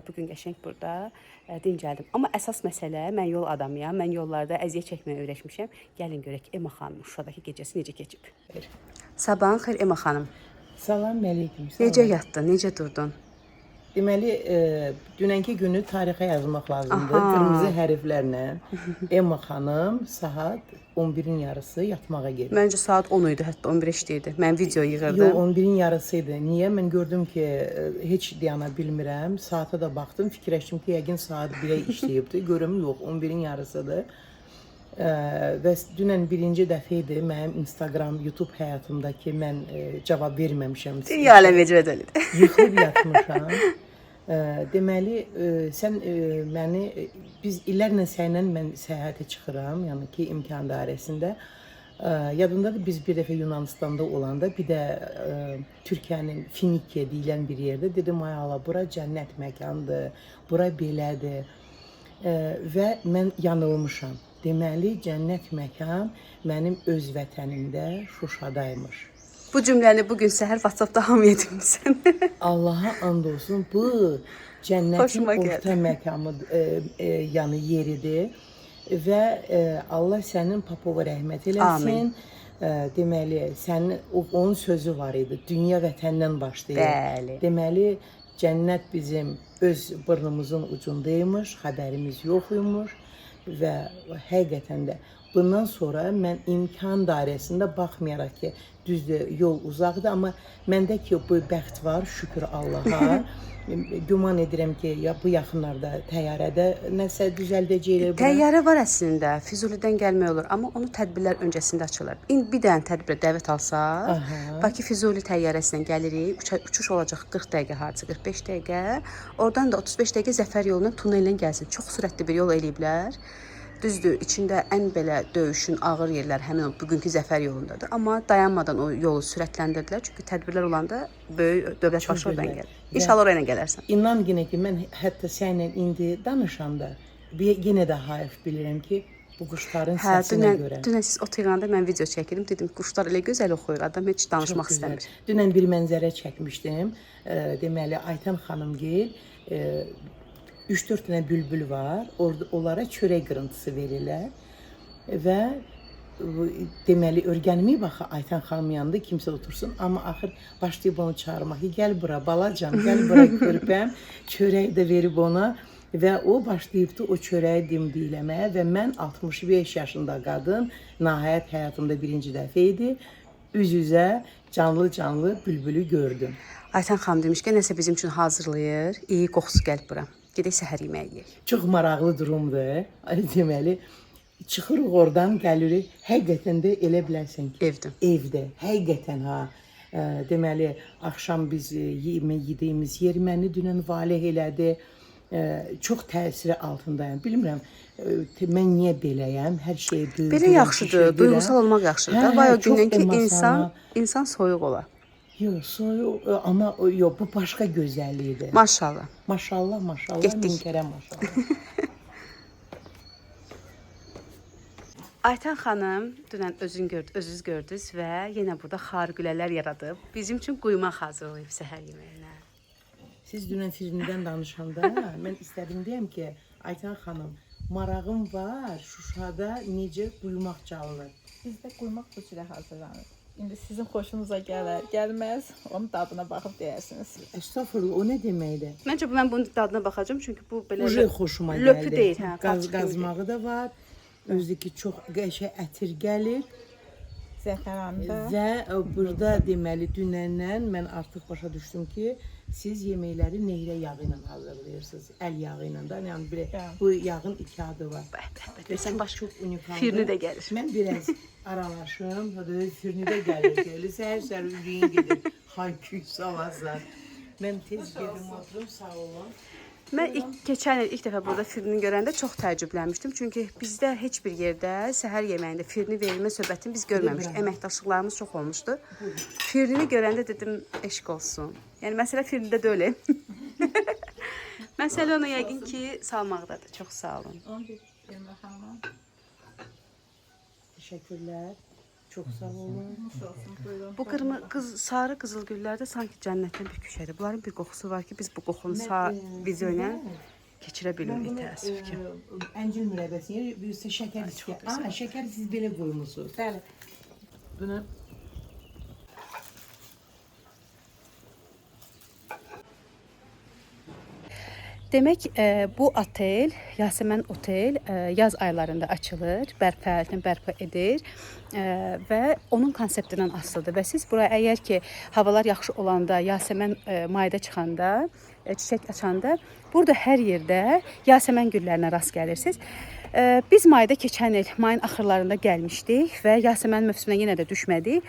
bu gün qəşəng burada dincəldim. Amma əsas məsələ, mən yol adamıyam. Mən yollarda əziyyət çəkməyə öyrəşmişəm. Gəlin görək Emma xanım Şuşadakı gecəsi necə keçib. Sabahın xeyir Emma xanım. Salam əleyküm. Necə yatdın, necə durdun? Deməli, dünənki günü tarixə yazmaq lazımdır. Aha. Qırmızı hərflərlə. Emma xanım saat 11-in yarısı yatmağa gedir. Məncə saat 10 idi, hətta 11 işləyirdi. Mən video yığırdım. Yox, 11-in yarısı idi. Niyə? Mən gördüm ki, heç dayana bilmirəm. Saata da baxdım, fikirləşdim ki, yəqin saat 1-ə işləyibdi. Görüm, yox, 11-in yarısıdır. Və dünən birinci dəfə idi mənim Instagram, YouTube həyatımdakı mən cavab verməmişəm. Dünya aləm vecvədəlidir. Yıxılıb yatmışam. Deməli, sən məni biz illərlə səninlə mən səyahətə çıxıram, yəni ki, imkan dairəsində. Yadımdadır biz bir dəfə Yunanıstanda olanda, bir də Türkiyənin Finikiya deyilən bir yerdə dedim, ay Allah, bura cənnət məkandır, bura belədir. Və mən yanılmışam. Deməli, cənnət məkan mənim öz vətənimdə Şuşadaymış. Bu cümləni bu gün səhər WhatsApp-da hamıya demisən. Allaha and olsun, bu cənnətin Xoşuma gəldi. orta məkamı, yəni yeridir və Allah sənin Popova rəhmət eləsin. Amin. Deməli, sənin onun sözü var idi. Dünya vətəndən başlayır. Bəli. Deməli, cənnət bizim öz burnumuzun ucundaymış, xəbərimiz yox imiş və həqiqətən də bundan sonra mən imkan dairəsində baxmayaraq ki, düzdür, yol uzaqdır, amma məndə ki bu bəxt var, şükür Allaha. Güman edirəm ki, ya bu yaxınlarda təyyarədə nəsə düzəldəcəklər buna. Təyyarə var əslində, Füzulidən gəlmək olur, amma onu tədbirlər öncəsində açırlar. İndi bir dənə tədbirə dəvət alsaq, Bakı Füzuli təyyarəsi ilə gəlirik. Uçuş olacaq 40 dəqiqə hardasa 45 dəqiqə. Oradan da 35 dəqiqə Zəfər yolundan tunellə gəlsin. Çox sürətli bir yol eləyiblər. Düzdür, içində ən belə döyüşün ağır yerlər həmin o bugünkü Zəfər yolundadır. Amma dayanmadan o yolu sürətləndirdilər. Çünki tədbirlər olanda böyük dövlət başı oradan gəlir. İnşallah oraya gələrsən. İnan yenə ki, mən hətta səninlə indi danışanda bir yenə də hayf bilirəm ki, Bu quşların Hə, səsinə dünən, görə. dünən siz ot yığanda mən video çəkirdim. Dedim quşlar elə gözəl oxuyur, adam heç danışmaq Çox gözəl. istəmir. Dünən bir mənzərə çəkmişdim. Deməli Aytan xanımgil 3-4 dənə bülbül var. Orada onlara çörək qırıntısı verirlər və deməli örgənməyib axı Aytan xanım yanında kimsə otursun, amma axır başlayıb onu çağırmaq ki, gəl bura balacan, gəl bura körpəm, çörək də verib ona və o başlayıbdı o çörəyi dimdikləməyə və mən 65 yaşında qadın, nəhayət həyatımda birinci dəfə idi, üz-üzə canlı-canlı bülbülü gördüm. Aytan xanım demiş ki, nəsə bizim üçün hazırlayır. İyi qoxusu gəlib bura. Gedək səhər yeməyi yeyək. Çox maraqlı durumdur. Deməli, çıxırıq oradan gəlirik. Həqiqətən də elə bilərsən ki, Evdə. Evdə. Həqiqətən ha. Deməli, axşam biz yemək yediyimiz yer məni dünən valeh elədi. Çox təsiri altındayam. Bilmirəm, mən niyə beləyəm? Hər şeyi böyüdürəm. Belə yaxşıdır, şişirdirəm. duyğusal olmaq yaxşıdır. Hə, da. Vay o çox gündən ki, emosional. insan soyuq olar. Yox, soyuq, amma yox, bu başqa gözəllikdir. Maşallah. Maşallah, maşallah, Getdik. min kərə maşallah. Aytan xanım dünən özün gördü, özünüz gördünüz və yenə burada xargülələr yaradıb. Bizim üçün quymaq hazırlayıb səhər yeməyinə. Siz dünən firnidən danışanda mən istədim deyəm ki, Aytan xanım, marağım var Şuşada necə quymaq çalınır. Bizdə quymaq bu cürə hazırlanır. İndi sizin xoşunuza gələr, gəlməz, onun dadına baxıb deyərsiniz. Estağfurullah, o nə deməkdir? Məncə bu mən bunun dadına baxacağam çünki bu belə Uje xoşuma gəldi. Löpü deyil, hə, Qaz, palçıq kimi deyil. qazmağı da var. Özü ki çox qəşəng ətir gəlir Zəfəranı da və burada deməli dünəndən mən artıq başa düşdüm ki, siz yeməkləri nehrə yağı ilə hazırlayırsınız. Əl yağı ilə də. Yəni belə Bəli. bu yağın iki adı var. Bəh, bəh, bəh, desən başqa Çox unikaldır. Firni də gəlir. Mən biraz aralaşım, firni də gəlir. Elə səhər-səhər ürəyin gedir. Hay-küy salasan. Mən tez gedim oturum, sağ olun. Mən ilk keçən il ilk dəfə burada firini görəndə çox təəccüblənmişdim. Çünki bizdə heç bir yerdə səhər yeməyində firini verilmə söhbətini biz görməmişdik. Əməkdaşlıqlarımız çox olmuşdu. Firini görəndə dedim eşq olsun. Yəni məsələ firində deyil. Məsələ ona yəqin ki, salmaqdadır. Çox sağ olun. onu bir Elmira xanıma. Təşəkkürlər. Çox sağ olun. Nuş olsun, buyurun. Bu qırmızı qız sarı qızıl güllərdə sanki cənnətdən bir köşədir. Bunların bir qoxusu var ki, biz bu qoxunu video ilə keçirə bilmirik təəssüf ki. Əncir mürəbbəsini yer, bir şəkər istəyir. Aha, şəkər siz belə qoymusunuz. Bəli. Bunu Demək, bu otel, Yasəmən Otel yaz aylarında açılır, fəaliyyətini bərpa edir və onun konseptindən asılıdır. Və siz bura əgər ki, havalar yaxşı olanda, Yasəmən mayda çıxanda, çiçək açanda, burada hər yerdə Yasəmən güllərinə rast gəlirsiniz. Biz mayda keçən il, mayın axırlarında gəlmişdik və Yasəmən mövsümünə yenə də düşmədik.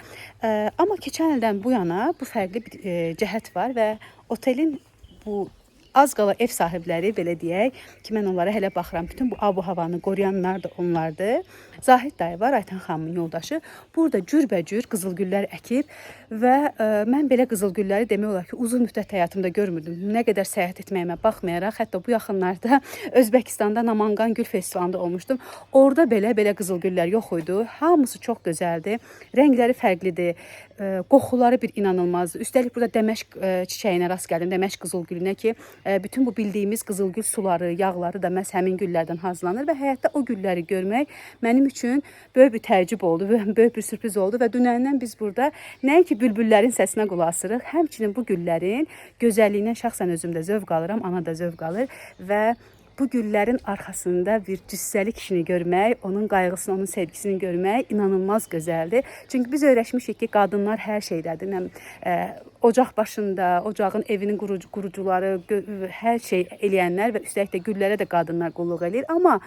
Amma keçən ildən bu yana bu fərqli bir cəhət var və otelin bu az qala ev sahibləri belə deyək ki, mən onlara hələ baxıram. Bütün bu ab-havanı qoruyanlar da onlardır. Zahid dayı var, Aytan xanımın yoldaşı. Burada cürbəcür qızıl güllər əkib və mən belə qızıl gülləri demək olar ki, uzun müddət həyatımda görmürdüm. Nə qədər səyahət etməyimə baxmayaraq, hətta bu yaxınlarda Özbəkistanda Namangan Gül Festivalında olmuşdum. Orada belə qızıl güllər yox idi. Hamısı çox gözəldir. Rəngləri fərqlidir. Qoxuları bir inanılmazdır. Üstəlik burada Dəməşq çiçəyinə rast gəldim. Dəməşq qızıl gülünə ki, bütün bu bildiyimiz qızılgül suları, yağları da məhz həmin güllərdən hazırlanır və həyatda o gülləri görmək mənim üçün böyük bir təəccüb oldu, böyük bir sürpriz oldu və dünəndən biz burada nəinki bülbüllərin səsinə qulaq asırıq, həmçinin bu güllərin gözəlliyindən şəxsən özüm də zövq alıram, ana da zövq alır və bu güllərin arxasında bir cüssəli kişini görmək, onun qayğısını, onun sevgisini görmək inanılmaz gözəldir. Çünki biz öyrəşmişik ki, qadınlar hər şeydədir. Nə, ocaq başında, ocağın evinin qurucuları, hər şey eləyənlər və üstəlik də güllərə də qadınlar qulluq eləyir. Amma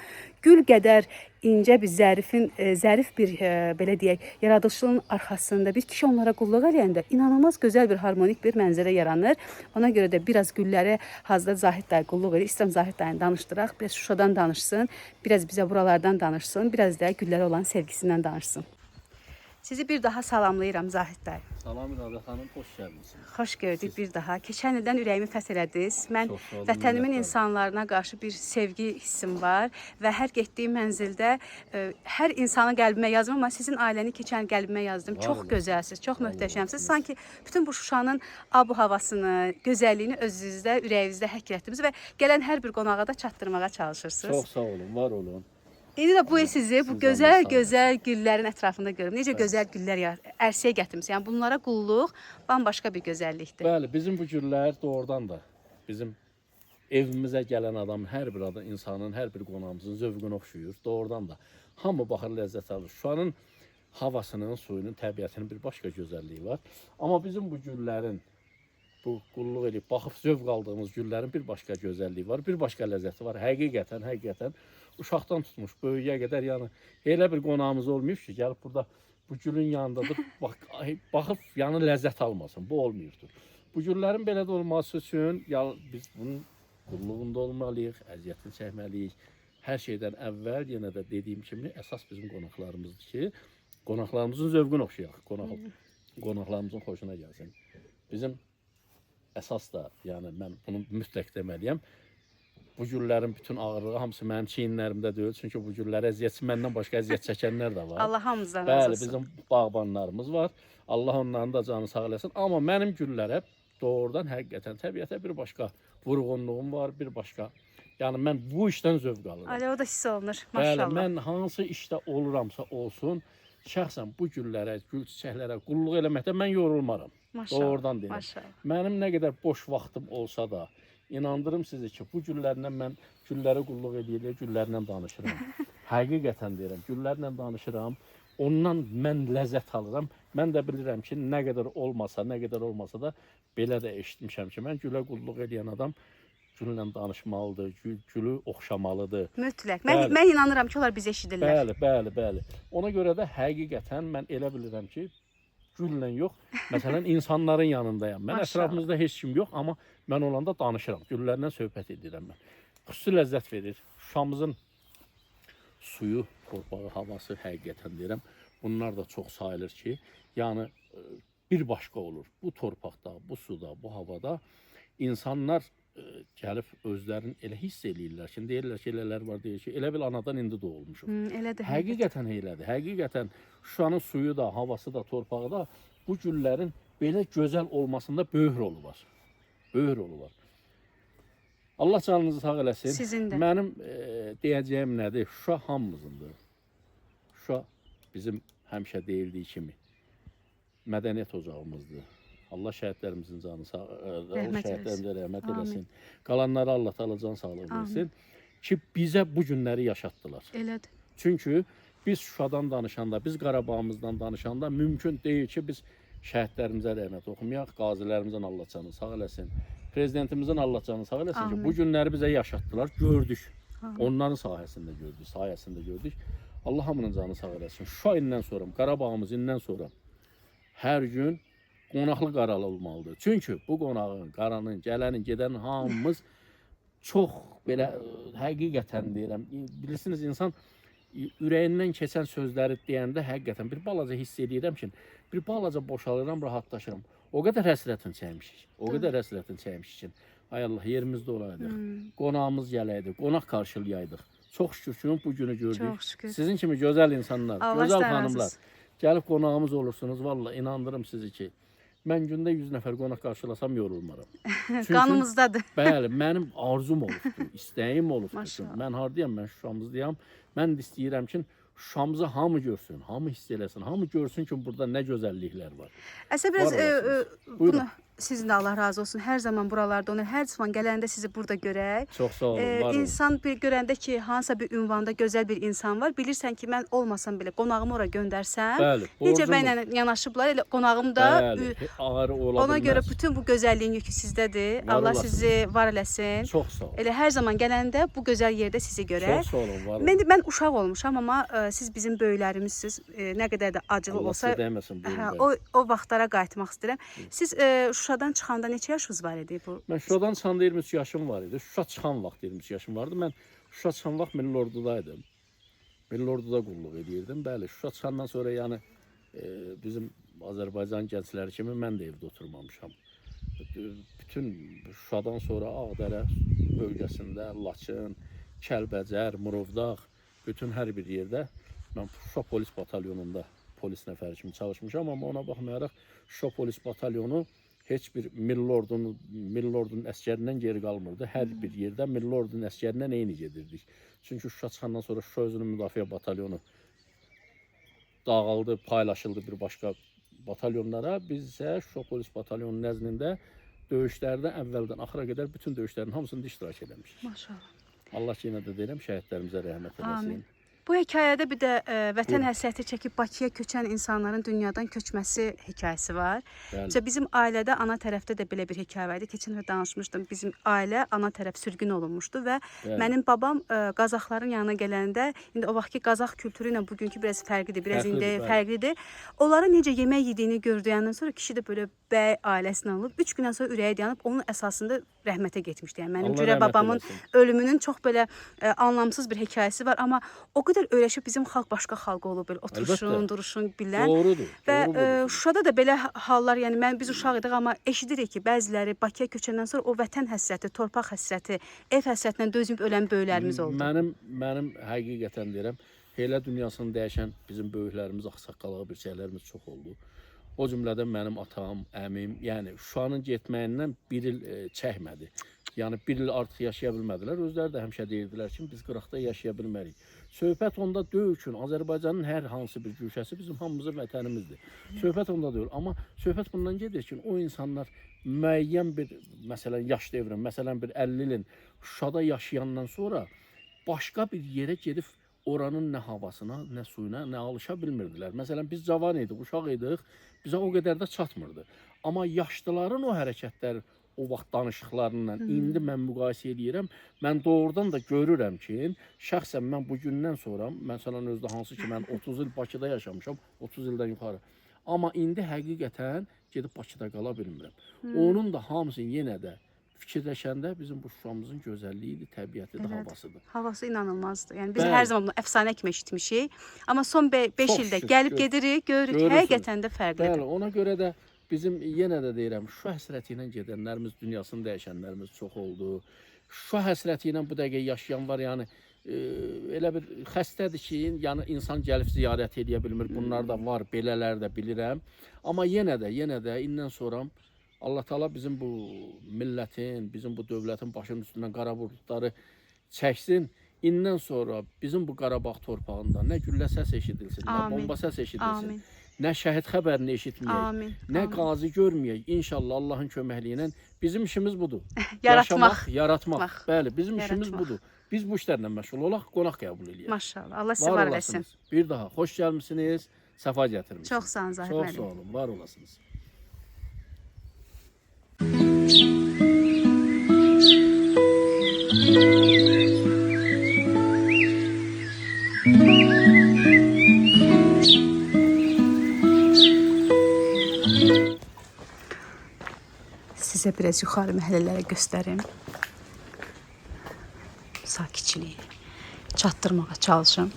gül qədər incə bir zərifin, zərif bir belə deyək, yaradılışın arxasında bir kişi onlara qulluq eləyəndə inanılmaz gözəl bir harmonik bir mənzərə yaranır. Ona görə də biraz güllərə hazırda Zahid dayı qulluq eləyir. İstəyirəm Zahid dayını danışdıraq, biraz Şuşadan danışsın, biraz bizə buralardan danışsın, biraz da güllərə olan sevgisindən danışsın. Sizi bir daha salamlayıram Zahid dayı. Salam İradə xanım, xoş gəlmisiniz. Xoş gördük bir daha. Keçən ildən ürəyimi fəth elədiniz. Mən Çox sağ olun, vətənimin minnətdaram. insanlarına qarşı bir sevgi hissim var və hər getdiyim mənzildə hər insanı qəlbimə yazdım, amma sizin ailəni keçən il qəlbimə yazdım. Var Çox olun. gözəlsiniz, çox Var möhtəşəmsiniz. olasınız. Sanki bütün bu Şuşanın abu havasını, gözəlliyini özünüzdə, ürəyinizdə həkk elətdiniz və gələn hər bir qonağa da çatdırmağa çalışırsınız. Çox sağ olun, var olun. İndi də bu sizi bu Siz gözəl Allah sağ olun. gözəl güllərin ətrafında görürüm. Necə gözəl güllər ərsəyə gətirmisiniz. Yəni bunlara qulluq bambaşqa bir gözəllikdir. Bəli, bizim bu güllər doğrudan da bizim evimizə gələn adam, hər bir adam, insanın, hər bir qonağımızın zövqünə oxşuyur. Doğrudan da hamı baxır, ləzzət alır. Şuşanın havasının, suyunun, təbiətinin bir başqa gözəlliyi var. Amma bizim bu güllərin bu qulluq edib baxıb zövq aldığımız güllərin bir başqa gözəlliyi var, bir başqa ləzzəti var. Həqiqətən, həqiqətən uşaqdan tutmuş böyüyə qədər, yəni elə bir qonağımız olmayıb ki, gəlib burada bu gülün yanındadır, bax baxıb yəni ləzzət almasın. Bu olmayıbdır. Bu güllərin belə də olması üçün ya biz bunun qulluğunda olmalıyıq, əziyyətini çəkməliyik. Hər şeydən əvvəl yenə də dediyim kimi əsas bizim qonaqlarımızdır ki, qonaqlarımızın zövqünə oxşayaq, qonaqlarımızın xoşuna gəlsin. Bizim əsas da, yəni mən bunu mütləq deməliyəm. Bu güllərin bütün ağırlığı hamısı mənim çiyinlərimdə deyil. Çünki bu güllərə əziyyət məndən başqa əziyyət çəkənlər də var. Allah hamımızdan razı Bəli, olsun. bizim bağbanlarımız var. Allah onların da canı sağ eləsin. Amma mənim güllərə doğrudan həqiqətən təbiətə bir başqa vurğunluğum var, bir başqa. Yəni mən bu işdən zövq alıram. Ay, o da hiss olunur. Bəli, Maşallah. mən hansı işdə oluramsa olsun, şəxsən bu güllərə, gül çiçəklərə qulluq eləməkdə mən yorulmaram. Maşallah. Doğrudan deyirəm. Maşallah. Mənim nə qədər boş vaxtım olsa da, inandırım sizi ki, bu güllərlə mən güllərə qulluq eləyə-eləyə güllərlə danışıram. Həqiqətən deyirəm, güllərlə danışıram. Ondan mən ləzzət alıram. Mən də bilirəm ki, nə qədər olmasa, nə qədər olmasa da belə də eşitmişəm ki, mən gülə qulluq eləyən adam güllə danışmalıdır, gülü oxşamalıdır. Mütləq. Mən, Bəli. mən inanıram ki, onlar bizi eşidirlər. Bəli, bəli, bəli. Ona görə də həqiqətən mən elə bilirəm ki, güllə yox, məsələn insanların yanındayam. Mən Maşallah. ətrafımızda heç kim yox, amma mən olanda danışıram, güllərlə söhbət edirəm mən. Xüsusi ləzzət verir. Şuşamızın suyu, torpağı, havası həqiqətən deyirəm, bunlar da çox sayılır ki, yəni bir başqa olur. Bu torpaqda, bu suda, bu havada insanlar gəlib özlərini elə hiss eləyirlər ki, deyirlər ki, elələr var, deyir ki, elə bil anadan indi doğulmuşuq. Elədir. Həqiqətən elədir. Həqiqətən Şuşanın suyu da, havası da, torpağı da bu güllərin belə gözəl olmasında böyük rolu var. Böyük rolu var. Allah canınızı sağ eləsin. Sizin də. Mənim deyəcəyim nədir? Şuşa hamımızındır. Şuşa bizim həmişə deyildiyi kimi mədəniyyət ocağımızdır. Allah şəhidlərimizin canı sağ, Allah Rəhmət eləsin. şəhidlərimizə rəhmət Amin. eləsin. Qalanlara Allah Taala can sağlığı versin ki, bizə bu günləri yaşatdılar. Elədir. Çünki biz Şuşadan danışanda, biz Qarabağımızdan danışanda mümkün deyil ki, biz şəhidlərimizə rəhmət oxumayaq, qazilərimizin Allah canını sağ eləsin, prezidentimizin Allah canını sağ eləsin ki, Amin. bu günləri bizə yaşatdılar, gördük. Onların sayəsində gördük, sayəsində gördük. Allah hamının canını sağ eləsin. Şuşa indən sonra, Qarabağımız indən sonra hər gün qonaqlı qaralı olmalıdır. Çünki bu qonağın, qaranın, gələnin, gedənin hamımız çox belə həqiqətən deyirəm, bilirsiniz insan ürəyindən keçən sözləri deyəndə həqiqətən bir balaca hiss eləyirəm ki, bir balaca boşalıram, rahatlaşıram. O qədər həsrətin çəkmişik. O qədər həsrətin çəkmişik ki, ay Allah, yerimizdə olaydıq. Qonağımız gələydi, qonaq qarşılayaydıq. Çox şükür ki, bu günü gördük. Çox şükür. Sizin kimi gözəl insanlar, Allah gözəl sizdən razı xanımlar olsun. gəlib qonağımız olursunuz. Vallahi inandırım sizi ki, mən gündə 100 nəfər qonaq qarşılasam yorulmaram. Çünki- Qanımızdadır. Bəli, mənim arzum olubdur, istəyim olubdur. Maşallah. Mən hardayam, mən Şuşamızdayam. Mən də istəyirəm ki, Şuşamızı hamı görsün, hamı hiss eləsin, hamı görsün ki, burada nə gözəlliklər var. Əslində biraz Var olasınız. bunu Buyurun. sizin də Allah razı olsun. Hər zaman buralarda onu, hər zaman gələndə sizi burada görək. Çox sağ olun, var olun. İnsan bir görəndə ki, hansısa bir ünvanda gözəl bir insan var, bilirsən ki, mən olmasam belə qonağımı ora göndərsəm, Bəli, necə borcumdur. mənlə yanaşıblar, elə qonağım da Bəli, ağrı ola ona görə bilməz. bütün bu gözəlliyin yükü sizdədir. Var Allah olasınız. sizi var eləsin. Çox sağ olun. Elə hər zaman gələndə bu gözəl yerdə sizi görək. Çox sağ olun, var olun. Mən uşaq olmuşam, amma siz bizim böyüklərimizsiz. Nə qədər də acılı Allah olsa, sizə dəyməsin, buyurun, hə, bəli. o vaxtlara qayıtmaq istəyirəm. Siz Şuşadan çıxanda neçə yaşınız var idi bu? Mən Şuşadan çıxanda 23 yaşım var idi. Şuşa çıxan vaxt 23 yaşım vardı. Mən Şuşa çıxan vaxt Milli Ordudaydım. Milli Orduda qulluq edirdim. Bəli, Şuşa çıxandan sonra yəni Bizim Azərbaycan gəncləri kimi mən də evdə oturmamışam. Bütün Şuşadan sonra Ağdərə bölgəsində, Laçın, Kəlbəcər, Murovdağ, bütün hər bir yerdə mən Şuşa polis batalyonunda polis nəfəri kimi çalışmışam, amma ona baxmayaraq Şuşa polis batalyonu heç bir milli ordunun əsgərindən geri qalmırdı. Hər bir yerdə milli ordunun əsgərindən eyni gedirdik. Çünki Şuşa çıxandan sonra Şuşa özünün müdafiə batalyonu dağıldı, paylaşıldı bir başqa batalyonlara. Biz isə Şuşa polis batalyonunun nəzdində döyüşlərdə əvvəldən axıra qədər bütün döyüşlərin hamısında iştirak eləmişik. Maşallah. Allah yenə də deyirəm, şəhidlərimizə rəhmət eləsin. Amin. Bu hekayədə bir də vətən Buyurun. həsrəti çəkib Bakıya köçən insanların dünyadan köçməsi hekayəsi var. Bəli. Məsələn, bizim ailədə ana tərəfdə də belə bir hekayə var idi. Keçən dəfə danışmışdım. Bizim ailə ana tərəf sürgün olunmuşdu və Bəli. mənim babam Qazaxların yanına gələndə, indi o vaxtki Qazax kültürü ilə bugünkü biraz fərqlidir, biraz Fərqlidir, indi bəli. fərqlidir. Onların necə yemək yediyini gördüyəndən sonra kişi də belə bəy ailəsindən olub. 3 gündən sonra ürəyi dayanıb onun əsasında rəhmətə getmişdi. Yəni mənim Allah cürə rəhmət babamın eləsin. ölümünün çox belə anlamsız bir hekayəsi var, amma o qədər öyrəşib bizim xalq başqa xalq olub belə oturuşun, Əlbəttə. duruşun bilən. Doğrudur. Və doğru buyurursunuz. Şuşada da belə hallar, yəni mən biz uşaq idik, amma eşidirik ki, bəziləri Bakıya köçəndən sonra o vətən həsrəti, torpaq həsrəti, ev həsrətindən dözməyib ölən böyüklərimiz oldu. Mənim həqiqətən deyirəm, elə dünyasını dəyişən bizim böyüklərimiz, ağsaqqallı birçəklərimiz çox oldu. O cümlədən mənim atam, əmim, yəni Şuşanın getməyindən bir il çəkmədi. Yəni bir il artıq yaşaya bilmədilər. Özləri də həmişə deyirdilər ki, biz qıraqda yaşaya bilmərik. Söhbət onda deyil ki, Azərbaycanın hər hansı bir güşəsi bizim hamımızın vətənimizdir. Söhbət onda deyil, amma söhbət bundan gedir ki, o insanlar müəyyən bir, məsələn, yaş devrin, məsələn, bir 50 ilin Şuşada yaşayandan sonra başqa bir yerə gedib oranın nə havasına, nə suyuna, nə alışa bilmirdilər. Məsələn, biz cavan idik, uşaq idik, bizə o qədər də çatmırdı. Amma yaşlıların o hərəkətləri, o vaxt danışıqlarından indi mən müqayisə eləyirəm, mən doğrudan da görürəm ki, şəxsən mən bu gündən sonra, məsələn, özdə hansı ki, mən 30 il Bakıda yaşamışam, 30 ildən yuxarı. Amma indi həqiqətən gedib Bakıda qala bilmirəm. Onun da hamısını yenə də fikirləşəndə bizim bu Şuşamızın gözəlliyidir, təbiətidir, Evet. havasıdır. Havası inanılmazdır. Yəni biz Bəli. hər zaman bunu əfsanə kimi eşitmişik. Amma son 5 Çox ildə şükür, gəlib gedirik, görürük, görürsünüz. həqiqətən də fərqlidir. Bəli, ona görə də bizim yenə də deyirəm, Şuşa həsrəti ilə gedənlərimiz, dünyasını dəyişənlərimiz çox oldu. Şuşa həsrəti ilə bu dəqiqə yaşayan var, yəni elə bir xəstədir ki, yəni insan gəlib ziyarət eləyə bilmir. Bunlar da var, belələr də bilirəm. Amma yenə də indən sonra Allah Taala bizim bu millətin, bizim bu dövlətin başının üstündən qara buludları çəksin. İndən sonra bizim bu Qarabağ torpağında nə güllə səs eşidilsin, nə Amin. bomba səs eşidilsin, Amin. nə şəhid xəbərini eşitməyək, Amin. nə Amin. qazi görməyək. İnşallah Allahın köməkliyi ilə bizim işimiz budur. Yaratmaq. Yaşamaq, yaratmaq. Bax. Bəli, bizim işimiz Yaratmaq. budur. Biz bu işlərlə məşğul olaq, qonaq qəbul eləyək. Maşallah. Allah sizi var eləsin. olasınız. Bir daha xoş gəlmisiniz, səfa gətirmisiniz. Çox sağ olun Zahid Çox müəllim. sağ olun, var olasınız. Sizə biraz yuxarı məhəllələrə göstərim. Sakitçiliyi çatdırmağa çalışım.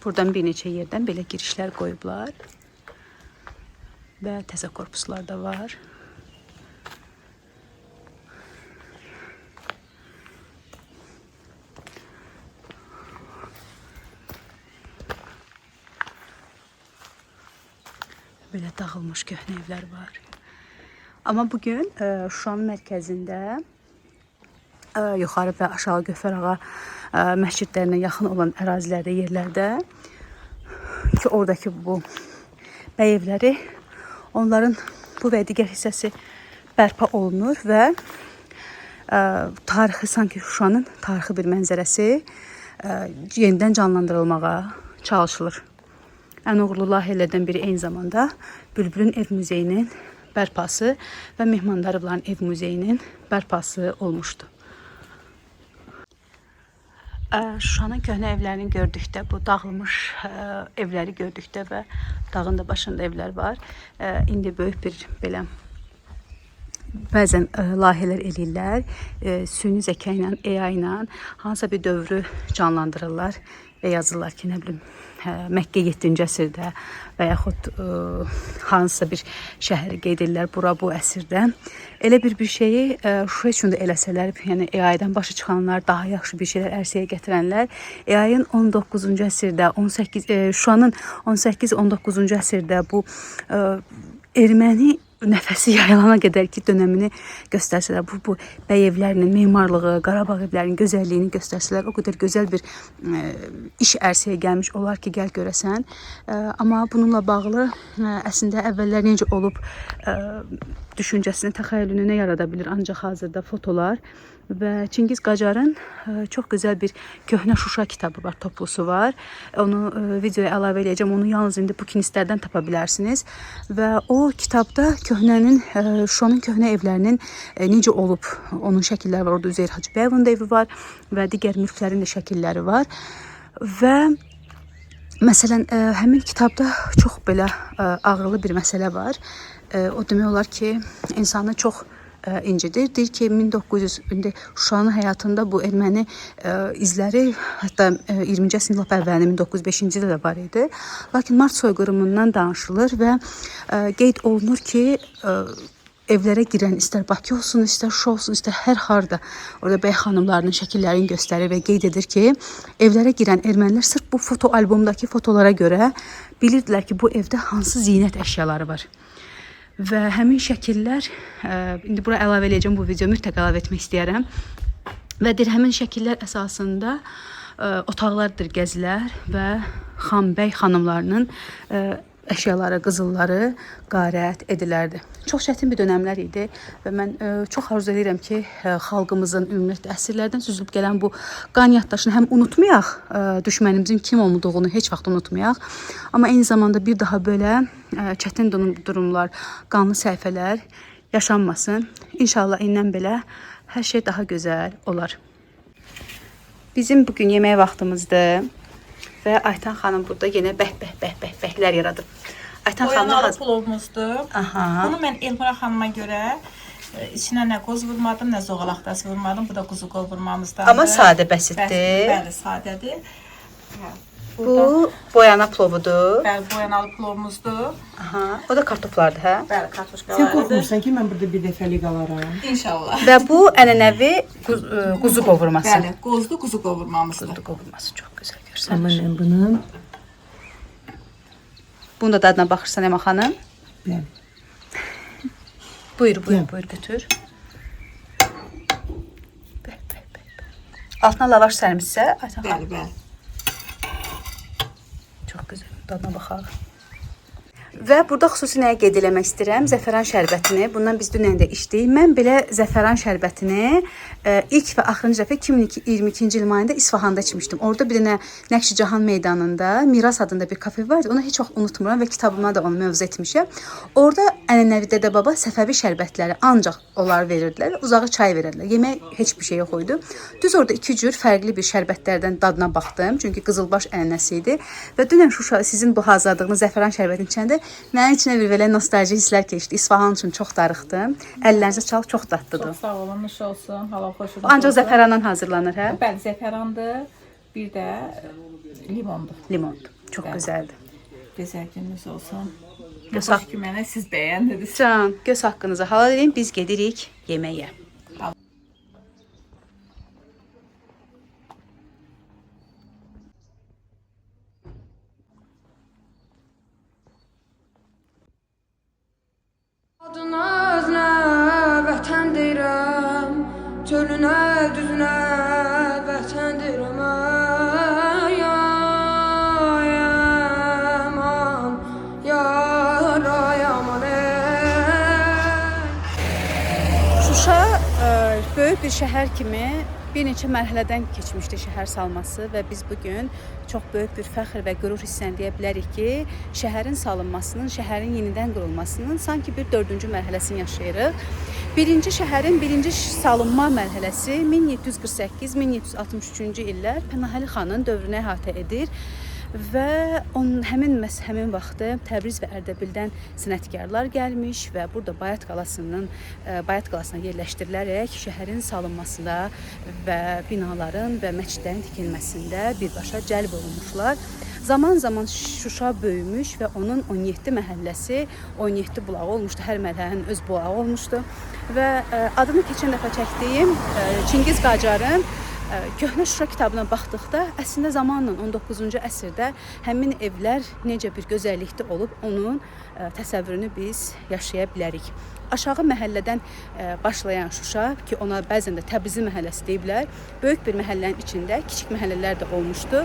Buradan bir neçə yerdən belə girişlər qoyublar. Və təzə korpuslar da var. Belə dağılmış köhnə evlər var. Amma bugün Şuşanın mərkəzində yuxarı və aşağı Gövhər ağa məscidlərinə yaxın olan ərazilərdə, yerlərdə ki, oradakı bu bəy evləri, onların bu və digər hissəsi bərpa olunur və tarixi, sanki Şuşanın tarixi bir mənzərəsi yenidən canlandırılmağa çalışılır. Ən uğurlu layihələrdən biri eyni zamanda Bülbülün ev muzeyinin bərpası və Mehmandarovların ev muzeyinin bərpası olmuşdu. Şuşanın köhnə evlərini gördükdə, bu dağılmış evləri gördükdə və dağın da başında evlər var. İndi böyük bir belə bəzən layihələr eləyirlər. Süni zəka ilə, AI ilə hansısa bir dövrü canlandırırlar və yazırlar ki, nə bilim, Məkkə 7-ci əsrdə və yaxud hansısa bir şəhəri qeyd edirlər bura bu əsrdə. Elə bir şeyi Şuşa üçün də eləsələr, yəni AI-dan başa çıxanlar, daha yaxşı bir şeylər ərsəyə gətirənlər AI-ın 19-cu əsrdə, 18 Şuşanın 18-19-cu əsrdə bu erməni nəfəsi yayılana qədər ki dönəmini göstərsələr, bu bəy evlərinin memarlığı, Qarabağ evlərinin gözəlliyini göstərsələr, o qədər gözəl bir iş ərsəyə gəlmiş olar ki, gəl görəsən. Amma bununla bağlı əslində əvvəllər necə olub düşüncəsini, təxəyyülünü nə yarada bilir ancaq hazırda fotolar və Çingiz Qacarın çox gözəl bir köhnə Şuşa kitabı var, toplusu var. Onu videoya əlavə eləyəcəm. Onu yalnız indi bukinistlərdən tapa bilərsiniz. Və o kitabda köhnənin, Şuşanın köhnə evlərinin necə olub, onun şəkilləri var. Orada Üzeyir Hacıbəyovun da evi var və digər mülklərin də şəkilləri var. Və məsələn, həmin kitabda çox belə ağrılı bir məsələ var. O demək olar ki, insanı çox incidir. Deyir ki, 1900 indi Şuşanın həyatında bu erməni izləri hətta 20-ci əsrin lap əvvəlində 1905-ci ildə də var idi. Lakin Mart soyqırımından danışılır və qeyd olunur ki, evlərə girən istər Bakı olsun, istər Şuşa olsun, istər hər harda orada bəy xanımlarının şəkillərini göstərir və qeyd edir ki, evlərə girən ermənilər sırf bu foto albomdakı fotolara görə bilirdilər ki, bu evdə hansı zinət əşyaları var. Və həmin şəkillər, indi bura əlavə eləyəcəm, bu videoyu mütləq əlavə etmək istəyirəm. Və deyir, həmin şəkillər əsasında otaqlardır gəzilər və xanbəy xanımlarının əşyaları, qızılları qarət edilərdi. Çox çətin bir dönəmlər idi və mən çox arzu edirəm ki, xalqımızın ümumiyyətlə əsrlərdən süzülüb gələn bu qan yaddaşını həm unutmayaq, düşmənimizin kim olduğunu heç vaxt unutmayaq, amma eyni zamanda bir daha belə çətin durumlar, qanlı səhifələr yaşanmasın. İnşallah indən belə hər şey daha gözəl olar. Bizim bugün yemək vaxtımızdır və Aytan xanım burada yenə bəh bəh bəh bəh bəhlər yaradıb. Aytan xanım Boyanalı plovumuzdur. Aha. Bunu mən Elmira xanıma görə içinə nə qoz vurmadım, nə zoğalaqdası vurmadım. Bu da quzu qovurmamızdandır. Amma sadə, bəsitdir. Bəli, sadədir. Hə. Bu boyana plovudur. Bəli, boyanalı plovumuzdur. Aha. O da kartoflardır, hə? Bəli, Sən kartoşkalardır. qorxmursan ki, mən burada bir dəfəlik qalaram? İnşallah. Və bu ənənəvi quzu qovurması. Bəli, qozlu quzu qovurmamızdır. Quzu qovurması çox gözəl görsənir. Amma mən bunun, Bunun da dadına baxırsan Ema xanım. bəli. Buyur, buyur, buyur götür. Bəh, bəh, bəh, bəh. Altına lavaş sərmişsə, Aytan xanım. Bəli, bəli. Çox gözəl. Dadına baxaq. Və burada xüsusi nəyə qeyd eləmək istəyirəm? Zəfəran şərbətini. Bundan biz dünən də içdik. Mən belə zəfəran şərbətini ilk və axırıncı dəfə 2022-ci il mayında İsfahanda içmişdim. Orada bir dənə Nəqşi Cahan meydanında Miras adında bir kafe vardı. Onu heç vaxt unutmuram və kitabıma da onu mövzu etmişəm. Orada ənənəvi dədə-baba Səfəvi şərbətləri ancaq onlar verirdilər və uzağı çay verirdilər. Yemək heç bir şey yox idi. Düz orada iki cür fərqli bir şərbətlərdən dadına baxdım. Çünki qızılbaş ənənəsi idi. Və dünən Şuşa sizin bu hazırladığınız zəfəran şərbətini içəndə mənim içinə bir belə nostalji hisslər keçdi. İsfahan üçün çox darıxdım. Əllərinizə sağlıq, çox dadlıdır. Çox sağ olun, nuş olsun, halal xoşunuz Bu ancaq olsun. zəfərandan hazırlanır, hə? Bəli, zəfərandır. Bir də limondur. Limondur. Çox gözəldir. Gözəl gününüz olsun. Göz Xoş ki mənə siz bəyəndiniz. Can, göz haqqınızı halal edin. Biz gedirik yeməyə. Adına özünə vətən deyirəm, çölünə, düzünə vətən deyirəm. Ay, ay, aman, yar, ay, aman, ey. Şuşa böyük bir şəhər kimi Bir neçə mərhələdən keçmişdi şəhər salması və biz bu gün çox böyük bir fəxr və qürur hissən deyə bilərik ki, şəhərin salınmasının, şəhərin yenidən qurulmasının sanki bir dördüncü mərhələsini yaşayırıq. Birinci şəhərin birinci salınma mərhələsi 1748-1763-cü illər Pənahəli xanın dövrünə əhatə edir və onun həmin vaxtı Təbriz və Ərdəbildən sənətkarlar gəlmiş və burada Bayat qalasına yerləşdirilərək şəhərin salınmasında və binaların və məscidlərin tikilməsində birbaşa cəlb olunmuşlar. Zaman-zaman Şuşa böyümüş və onun 17 məhəlləsi, 17 bulağı olmuşdu. Hər məhəllənin öz bulağı olmuşdu və adını keçən dəfə çəkdiyim Çingiz Qacarın Köhnə Şuşa kitabına baxdıqda əslində zamanla 19-cu əsrdə həmin evlər necə bir gözəllikdə olub, onun təsəvvürünü biz yaşaya bilərik. Aşağı məhəllədən başlayan Şuşa, ki ona bəzən də Təbrizi məhəlləsi deyiblər, böyük bir məhəllənin içində kiçik məhəllələr də olmuşdu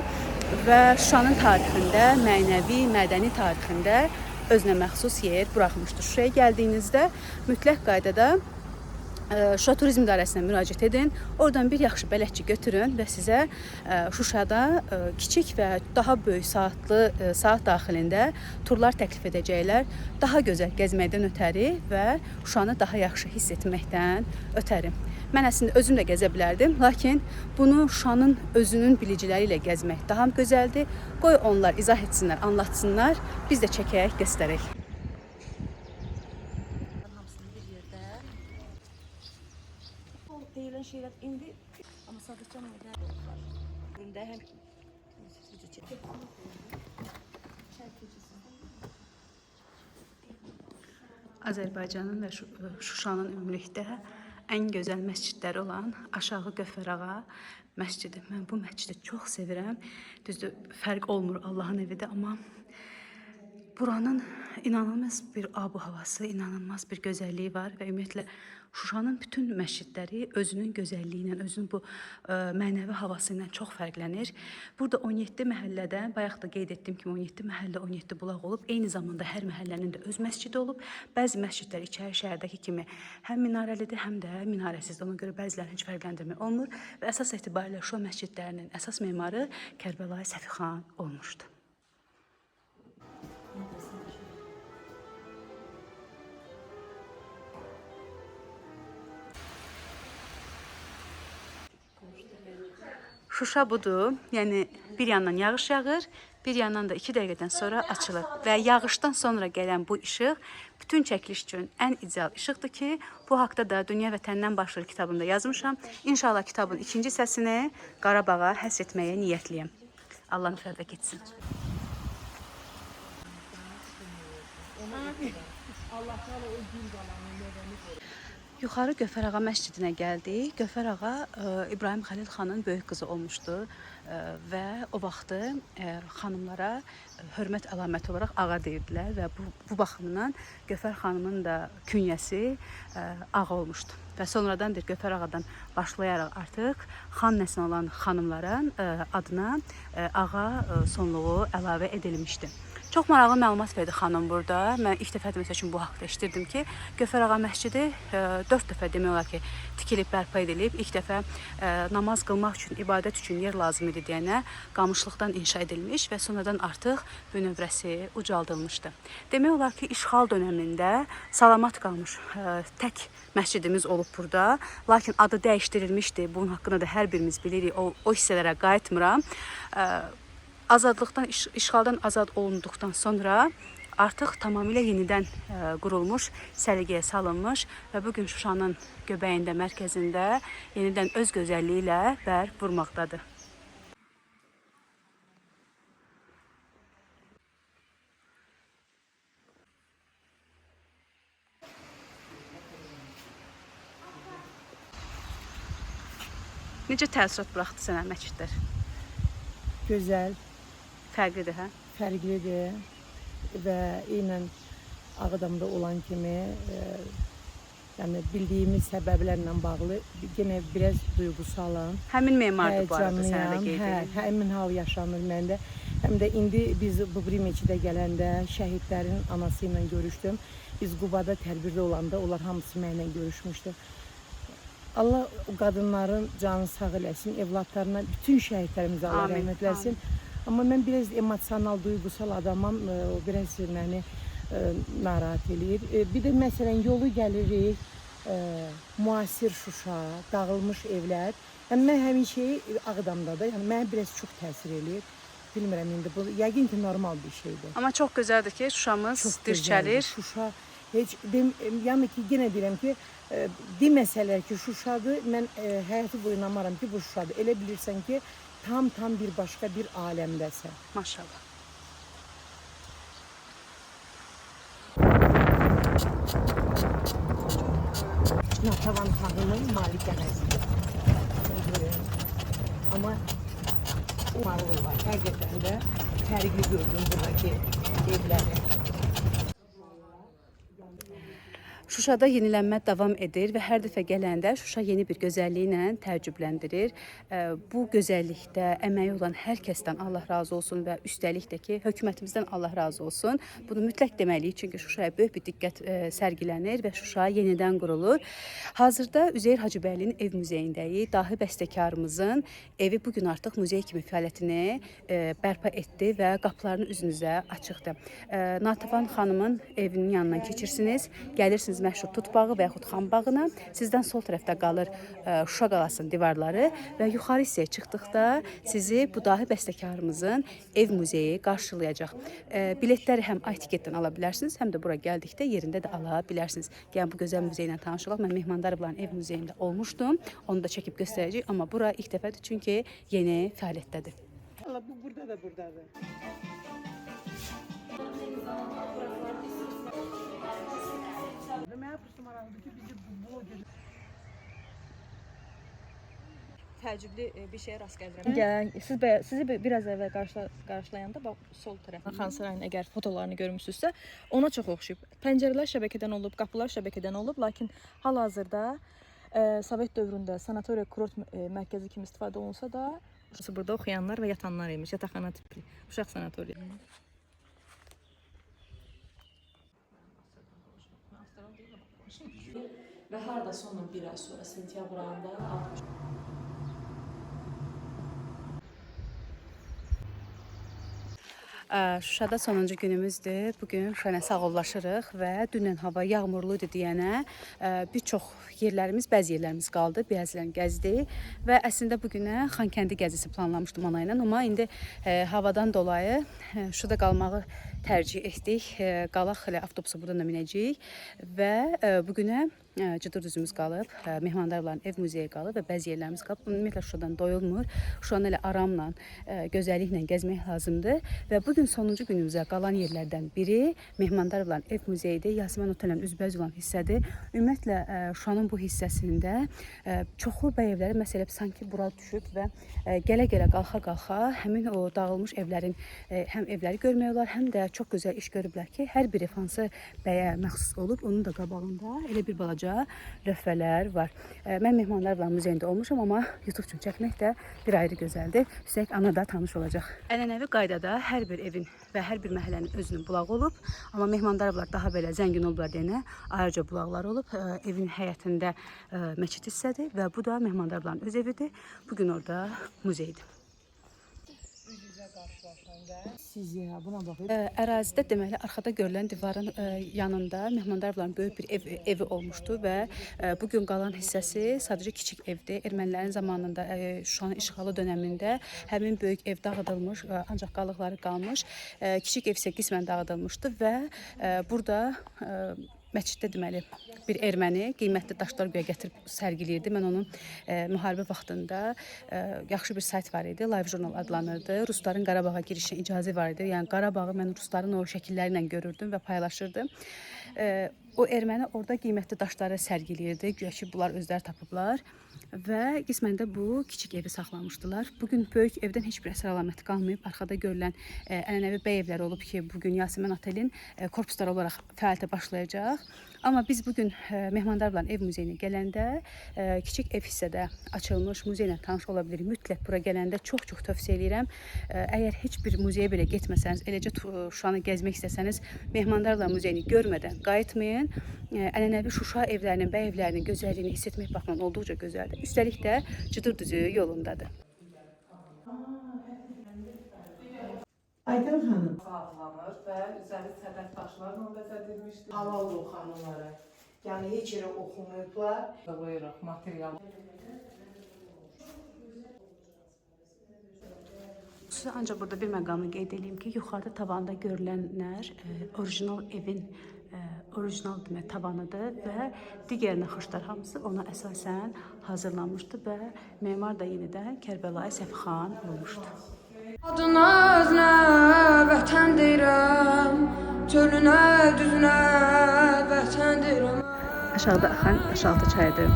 və Şuşanın tarixində, mənəvi, mədəni tarixində özünə məxsus yer buraxmışdı. Şuşaya gəldiyinizdə mütləq qaydada Şuşa Turizm İdarəsinə müraciət edin. Oradan bir yaxşı bələdçi götürün və sizə Şuşada kiçik və daha böyük saat daxilində turlar təklif edəcəklər. Daha gözəl gəzməkdən ötəri və Şuşanı daha yaxşı hiss etməkdən ötəri. Mən əslində özüm də gəzə bilərdim, lakin bunu Şuşanın özünün biliciləri ilə gəzmək daha gözəldir. Qoy onlar izah etsinlər, anlatsınlar, biz də çəkək, göstərək. Hamısını bir yerdə. O deyilən şeylər indi amma Sadıqcan orada var. Gündə həm video çəkir. Azərbaycanın və Şuşanın ümumilikdə ən gözəl məscidləri olan Aşağı Gövhərağa məscidi. Mən bu məscidi çox sevirəm. Düzdür, fərq olmur Allahın evidir, amma buranın inanılmaz bir ab-havası, inanılmaz bir gözəlliyi var və ümumiyyətlə Şuşanın bütün məscidləri özünün gözəlliyi ilə, özünün bu mənəvi havası ilə çox fərqlənir. Burada 17 məhəllədə, bayaq da qeyd etdiyim kimi 17 məhəllə, 17 bulaq olub. Eyni zamanda hər məhəllənin də öz məscidi olub. Bəzi məscidlər içəri şəhərdəki kimi həm minarəlidir, həm də minarəsizdir. Ona görə bəzilərini heç fərqləndirmək olmur və əsas etibarilə Şuşa məscidlərinin əsas memarı Kərbəlayı Səfixan olmuşdu. Şuşa budur. Yəni bir yandan yağış yağır, bir yandan da 2 dəqiqədən sonra açılır və yağışdan sonra gələn bu işıq bütün çəkiliş üçün ən ideal işıqdır ki, bu haqda da Dünya Vətəndən Başlayır kitabımda yazmışam. İnşallah kitabın ikinci hissəsini Qarabağa həsr etməyə niyyətliyəm. Allah müvəffəq etsin. Yuxarı Gövhərağa məscidinə gəldik. Gövhərağa İbrahim Xəlil xanın böyük qızı olmuşdu və o vaxtı xanımlara hörmət əlaməti olaraq ağa deyirdilər və bu baxımdan Gövhər xanımın da künyəsi ağa olmuşdu. Və sonradandır Gövhər ağadan başlayaraq artıq xan nəsli olan xanımların adına ağa sonluğu əlavə edilmişdi. Çox maraqlı məlumat verdi xanım burada. Mən ilk dəfə məsəl üçün bu haqda eşidirdim ki, Gövhərağa məscidi 4 dəfə demək olar ki, tikilib, bərpa edilib. İlk dəfə namaz qılmaq üçün, ibadət üçün yer lazım idi deyənə qamışlıqdan inşa edilmiş və sonradan artıq bünövrəsi ucaldılmışdı. Demək olar ki, işğal dönəmində salamat qalmış tək məscidimiz olub burada. Lakin adı dəyişdirilmişdi. Bunun haqqında da hər birimiz bilirik. O hissələrə qayıtmıram. Azadlıqdan, işğaldan azad olunduqdan sonra artıq tamamilə yenidən qurulmuş, səliqəyə salınmış və bugün Şuşanın göbəyində, mərkəzində yenidən öz gözəlliyi ilə bərq vurmaqdadır. Necə təəssürat buraxdı sənə məscidlər? Gözəl. Fərqlidir, hə? Fərqlidir və eynən Ağdamda olan kimi, yəni bildiyimiz səbəblərlə bağlı yenə biraz duyğusalım. Həmin memardır bu arada, sənə də qeyd edim. Həmin hal yaşanır məndə. Həm də indi biz bu Brimeçidə gələndə şəhidlərin anası ilə görüşdüm. Biz Qubada tədbirdə olanda onlar hamısı mənlə görüşmüşdü. Allah o qadınların canını sağ eləsin, evladlarına, bütün şəhidlərimizə Allah Amin, rəhmət eləsin. Amma mən biraz emosional, duygusal adamam, o biraz məni narahat eləyir. Bir də məsələn yolu gəlirik, müasir Şuşa, dağılmış evlər. Yəni mən həmin şeyi Ağdamda da, yəni mənə biraz çox təsir eləyir. Bilmirəm indi bu yəqin ki normal bir şeydir. Amma çox gözəldir ki, Şuşamız Çox dirçəlir. gözəldir. Şuşa heç yəni ki yenə deyirəm ki, deməsələr ki Şuşadır, mən həyatı boyu inanmaram ki bu Şuşadır. Elə bilirsən ki tam bir başqa bir aləmdəsən. Maşallah. Natavan xanımın malikanəsidir. Amma o marlı var. Həqiqətən də fərqli gördüm buradakı evləri. Şuşada yenilənmə davam edir və hər dəfə gələndə Şuşa yeni bir gözəlliyi ilə təəccübləndirir. Bu gözəllikdə əməyi olan hər kəsdən Allah razı olsun və üstəlik də ki, hökumətimizdən Allah razı olsun. Bunu mütləq deməliyik, çünki Şuşaya böyük bir diqqət sərgilənir və Şuşa yenidən qurulur. Hazırda Üzeyir Hacıbəylinin ev muzeyindəyik. Dahi bəstəkarımızın evi bu gün artıq muzey kimi fəaliyyətini bərpa etdi və qapılarını üzünüzə açıqdır. Natavan xanımın evinin yanından keçirsiniz, gəlirsiniz məşhur Tut bağı və yaxud Xan bağına. Sizdən sol tərəfdə qalır Şuşa qalasının divarları və yuxarı hissəyə çıxdıqda sizi bu dahi bəstəkarımızın ev muzeyi qarşılayacaq. Biletləri həm iTicketdən ala bilərsiniz, həm də bura gəldikdə yerində də ala bilərsiniz. Gəlin bu gözəl muzey ilə tanış olaq. Mən Mehmandarovların ev muzeyində olmuşdum. Onu da çəkib göstərəcəyik, amma bura ilk dəfədir çünki yeni fəaliyyətdədir. Allah bu burada da buradadır. Mənə prosta maraqlıdır ki, bizi bu bloger Təəccüblü bir şeyə rast gəlirəm. Gələn, sizi biraz əvvəl qarşılayanda bax sol tərəfdən Xan Sarayının əgər fotolarını görmüsünüzsə, ona çox oxşayıb. Pəncərələr şəbəkədən olub, qapılar şəbəkədən olub, lakin hal-hazırda Sovet dövründə sanatoriya kurort mərkəzi kimi istifadə olunsa da, burada oxuyanlar və yatanlar imiş, yataqxana tipli uşaq sanatoriya. Və hardasa ondan bir ay sonra sentyabr ayında 60 Şuşada sonuncu günümüzdür. Bugün Şuşa ilə sağollaşırıq və dünən hava yağmurlu idi deyənə bir çox yerlərimiz, bəzi yerlərimiz qaldı, bəzilərini gəzdik və əslində bu günə Xankəndi gəzisi planlamışdım ana ilə, amma indi havadan dolayı Şuşada qalmağı tərcih etdik. Qalaq elə avtobusa buradan da minəcəyik və bu günə Cıdır düzümüz qalıb, Mehmandarovların ev muzeyi qalıb və bəzi yerlərimiz qalıb. Ümumiyyətlə Şuşadan doyulmur. Şuşanı elə aramla, gözəlliklə gəzmək lazımdır və bugün sonuncu günümüzə qalan yerlərdən biri Mehmandarovların ev muzeyidir. Yasəmən Otellə üzbəüz olan hissədir. Ümumiyyətlə Şuşanın bu hissəsində çoxlu bəy evləri məsələ sanki bura düşüb və gələ-gələ qalxa-qalxa həmin o dağılmış evlərin həm evləri görmək olar, həm də çox gözəl iş görüblər ki, hər biri hansı bəyə məxsus olub, onun da qabağında elə bir balaca lövhələr var. Mən Mehmandarovların muzeyində olmuşam, amma YouTube üçün çəkmək də bir ayrı gözəldir. Üstəlik ana da tanış olacaq. Ənənəvi qaydada hər bir evin və hər bir məhəllənin özünün bulağı olub, amma Mehmandarovlar daha belə zəngin olublar deyənə ayrıca bulaqlar olub. Evin həyətində məscid hissədir və bu da Mehmandarovların öz evidir. Bugün orada muzeydir. Siz ya buna baxın. Ərazidə deməli arxada görülən divarın yanında Mehmandarovların böyük bir evi olmuşdu və bu gün qalan hissəsi sadəcə kiçik evdir. Ermənilərin zamanında Şuşanın işğalı dönəmində həmin böyük ev dağıdılmış, ancaq qalıqları qalmış. Kiçik ev isə qismən dağıdılmışdı və burada məsciddə deməli bir erməni qiymətli daşlar güya gətirib sərgiləyirdi. Mən onun müharibə vaxtında yaxşı bir sayt var idi. Live Journal adlanırdı. Rusların Qarabağa girişinə icazə var idi. Yəni Qarabağı mən rusların o şəkilləri ilə görürdüm və paylaşırdım. O erməni orada qiymətli daşları sərgiləyirdi. Güya ki bunlar özləri tapıblar və qismən də bu kiçik evi saxlamışdılar. Bu gün böyük evdən heç bir əsər əlaməti qalmayıb. Arxada görülən ənənəvi bəy evləri olub ki, bu gün Yasəmən Otelin korpusları olaraq fəaliyyətə başlayacaq. Amma biz bugün Mehmandarovların ev muzeyinə gələndə kiçik ev hissədə açılmış muzeylə tanış ola bilirik. Mütləq bura gələndə çox-çox tövsiyə eləyirəm. Əgər heç bir muzeyə belə getməsəniz, eləcə Şuşanı gəzmək istəsəniz, Mehmandarovlar muzeyini görmədən qayıtmayın. Ənənəvi Şuşa evlərinin, bəy evlərinin gözəlliyini hiss etmək baxımından olduqca gözəldir. Üstəlik də Cıdır düzü yolundadır. Aydan xanım. Adlanır və üzəri sədəf daşlarla bəzədilmişdir. Halal o xanımlara. Yəni heç yerə oxumayıblar. Buyuruq, material. Xüsusi ancaq burada bir məqamı qeyd edeyim ki, yuxarıda tavanda görülənlər orijinal evin orijinal demək tavanıdır və digər naxışlar hamısı ona əsasən hazırlanmışdı və memar da yenidən Kərbəlayı Səfixan olmuşdu. Adına özünə vətən deyirəm, çölünə düzünə vətən deyirəm. Aşağıda axan Aşaltı çayıdır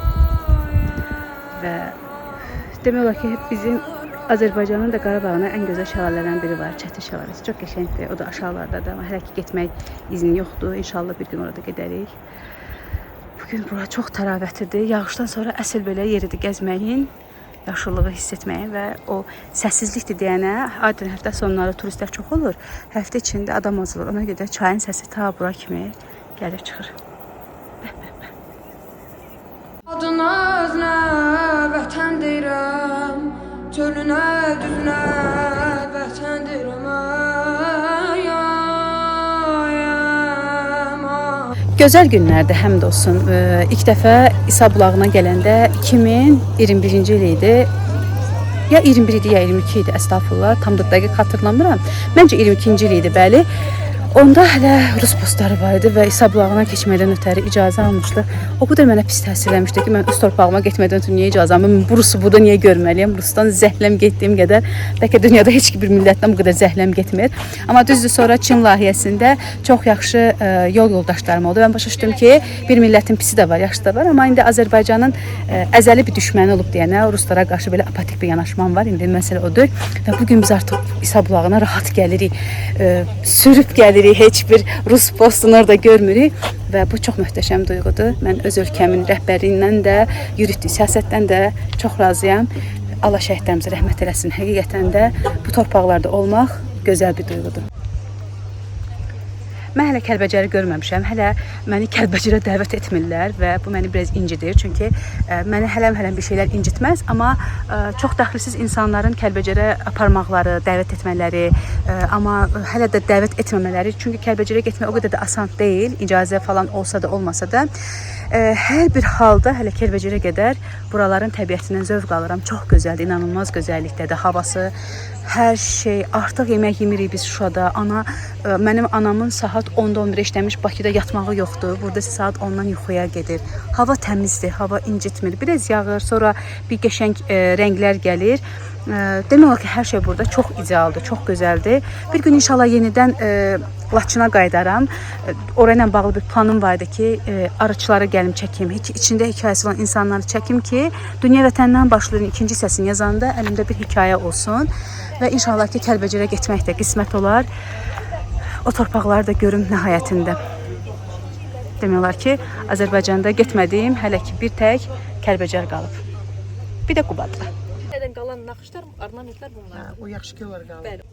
və demək olar ki, bizim Azərbaycanın da Qarabağın ən gözəl şəlalələrdən biri var, Çətir şəlaləsi. Çox qəşəngdir. O da aşağılardadır, amma hələ ki getmək izni yoxdur. İnşallah bir gün orada gedərik. Bugün bura çox təravətlidir. Yağışdan sonra əsl belə yeridir gəzməyin, yaşıllığı hiss etməyin və o səssizlikdir deyənə, adətən həftə sonları turistlər çox olur. Həftə içində adam az olur. Ona görə də çayın səsi ta bura kimi gəlir çıxır. Adına özünə vətən deyirəm, çölünə düzünə vətən deyirəm. Ay, ay, ay. Gözəl günlərdir həmd olsun. İlk dəfə İsa bulağına gələndə 2021-ci il idi. Ya 21 idi, ya 22 idi, əstəğfurullah. Tam da dəqiq xatırlamıram. Məncə 22-ci il idi, bəli. Onda hələ rus postları var idi və İsa bulağına keçməkdən ötəri icazə almışdı. O qədər mənə pis təsir eləmişdi ki, mən öz torpağıma getmədən ötürü niyə icazə almıram? Mən bu Rusu burada niyə görməliyəm? Rusdan zəhləm getdiyim qədər bəlkə dünyada heç bir millətdən bu qədər zəhləm getmir. Amma düzdür, sonra Çin layihəsində çox yaxşı yol yoldaşlarım oldu. Mən başa düşdüm ki, bir millətin pisi də var, yaxşısı da var, amma indi Azərbaycanın əzəli bir düşməni olub deyənə ruslara qarşı belə apatik bir yanaşmam var. İndi məsələ odur və bugün biz artıq İsa bulağına rahat gəlirik, sürüb gəlirik, heç bir rus postunu orada görmürük və bu çox möhtəşəm duyğudur. Mən öz ölkəmin rəhbərindən də, yürütdüyü siyasətdən də çox razıyam. Allah şəhidlərimizə rəhmət eləsin. Həqiqətən də bu torpaqlarda olmaq gözəl bir duyğudur. Mən hələ Kəlbəcəri görməmişəm. Hələ məni Kəlbəcərə dəvət etmirlər və bu məni biraz incidir. Çünki məni hələm-hələm bir şeylər incitməz, amma çox dəxilsiz insanların Kəlbəcərə aparmaqları, dəvət etmələri, amma hələ də dəvət etməmələri, çünki Kəlbəcərə getmək o qədər də asan deyil, icazə falan olsa da olmasa da. Hər bir halda hələ Kəlbəcərə qədər buraların təbiətindən zövq alıram. Çox gözəldir, inanılmaz gözəllikdədir havası, hər şey. Artıq yemək yemirik biz Şuşada. Mənim anamın saat 10-da 11-ə işləmiş Bakıda yatmağı yoxdur. Burada isə saat 10-dan yuxuya gedir. Hava təmizdir, hava incitmir. Biraz yağır, sonra bir qəşəng rənglər gəlir. Demək olar ki, hər şey burada çox idealdır, çox gözəldir. Bir gün inşallah yenidən Laçına qayıdaram. Orayla bağlı bir planım var idi ki, arıçılara gəlim çəkim, içində hekayəsi olan insanları çəkim ki, Dünya Vətəndən başlayır ikinci hissəsini yazanda əlimdə bir hekayə olsun və inşallah ki, Kəlbəcərə getmək də qismət olar. O torpaqları da görüm nəhayətində. Demək olar ki, Azərbaycanda getmədiyim hələ ki bir tək Kəlbəcər qalıb. Bir də Qubadlı. Nədən qalan naxışlar, ornamentlər bunlardır. O yaxşı ki, onlar qalıb. Bəli.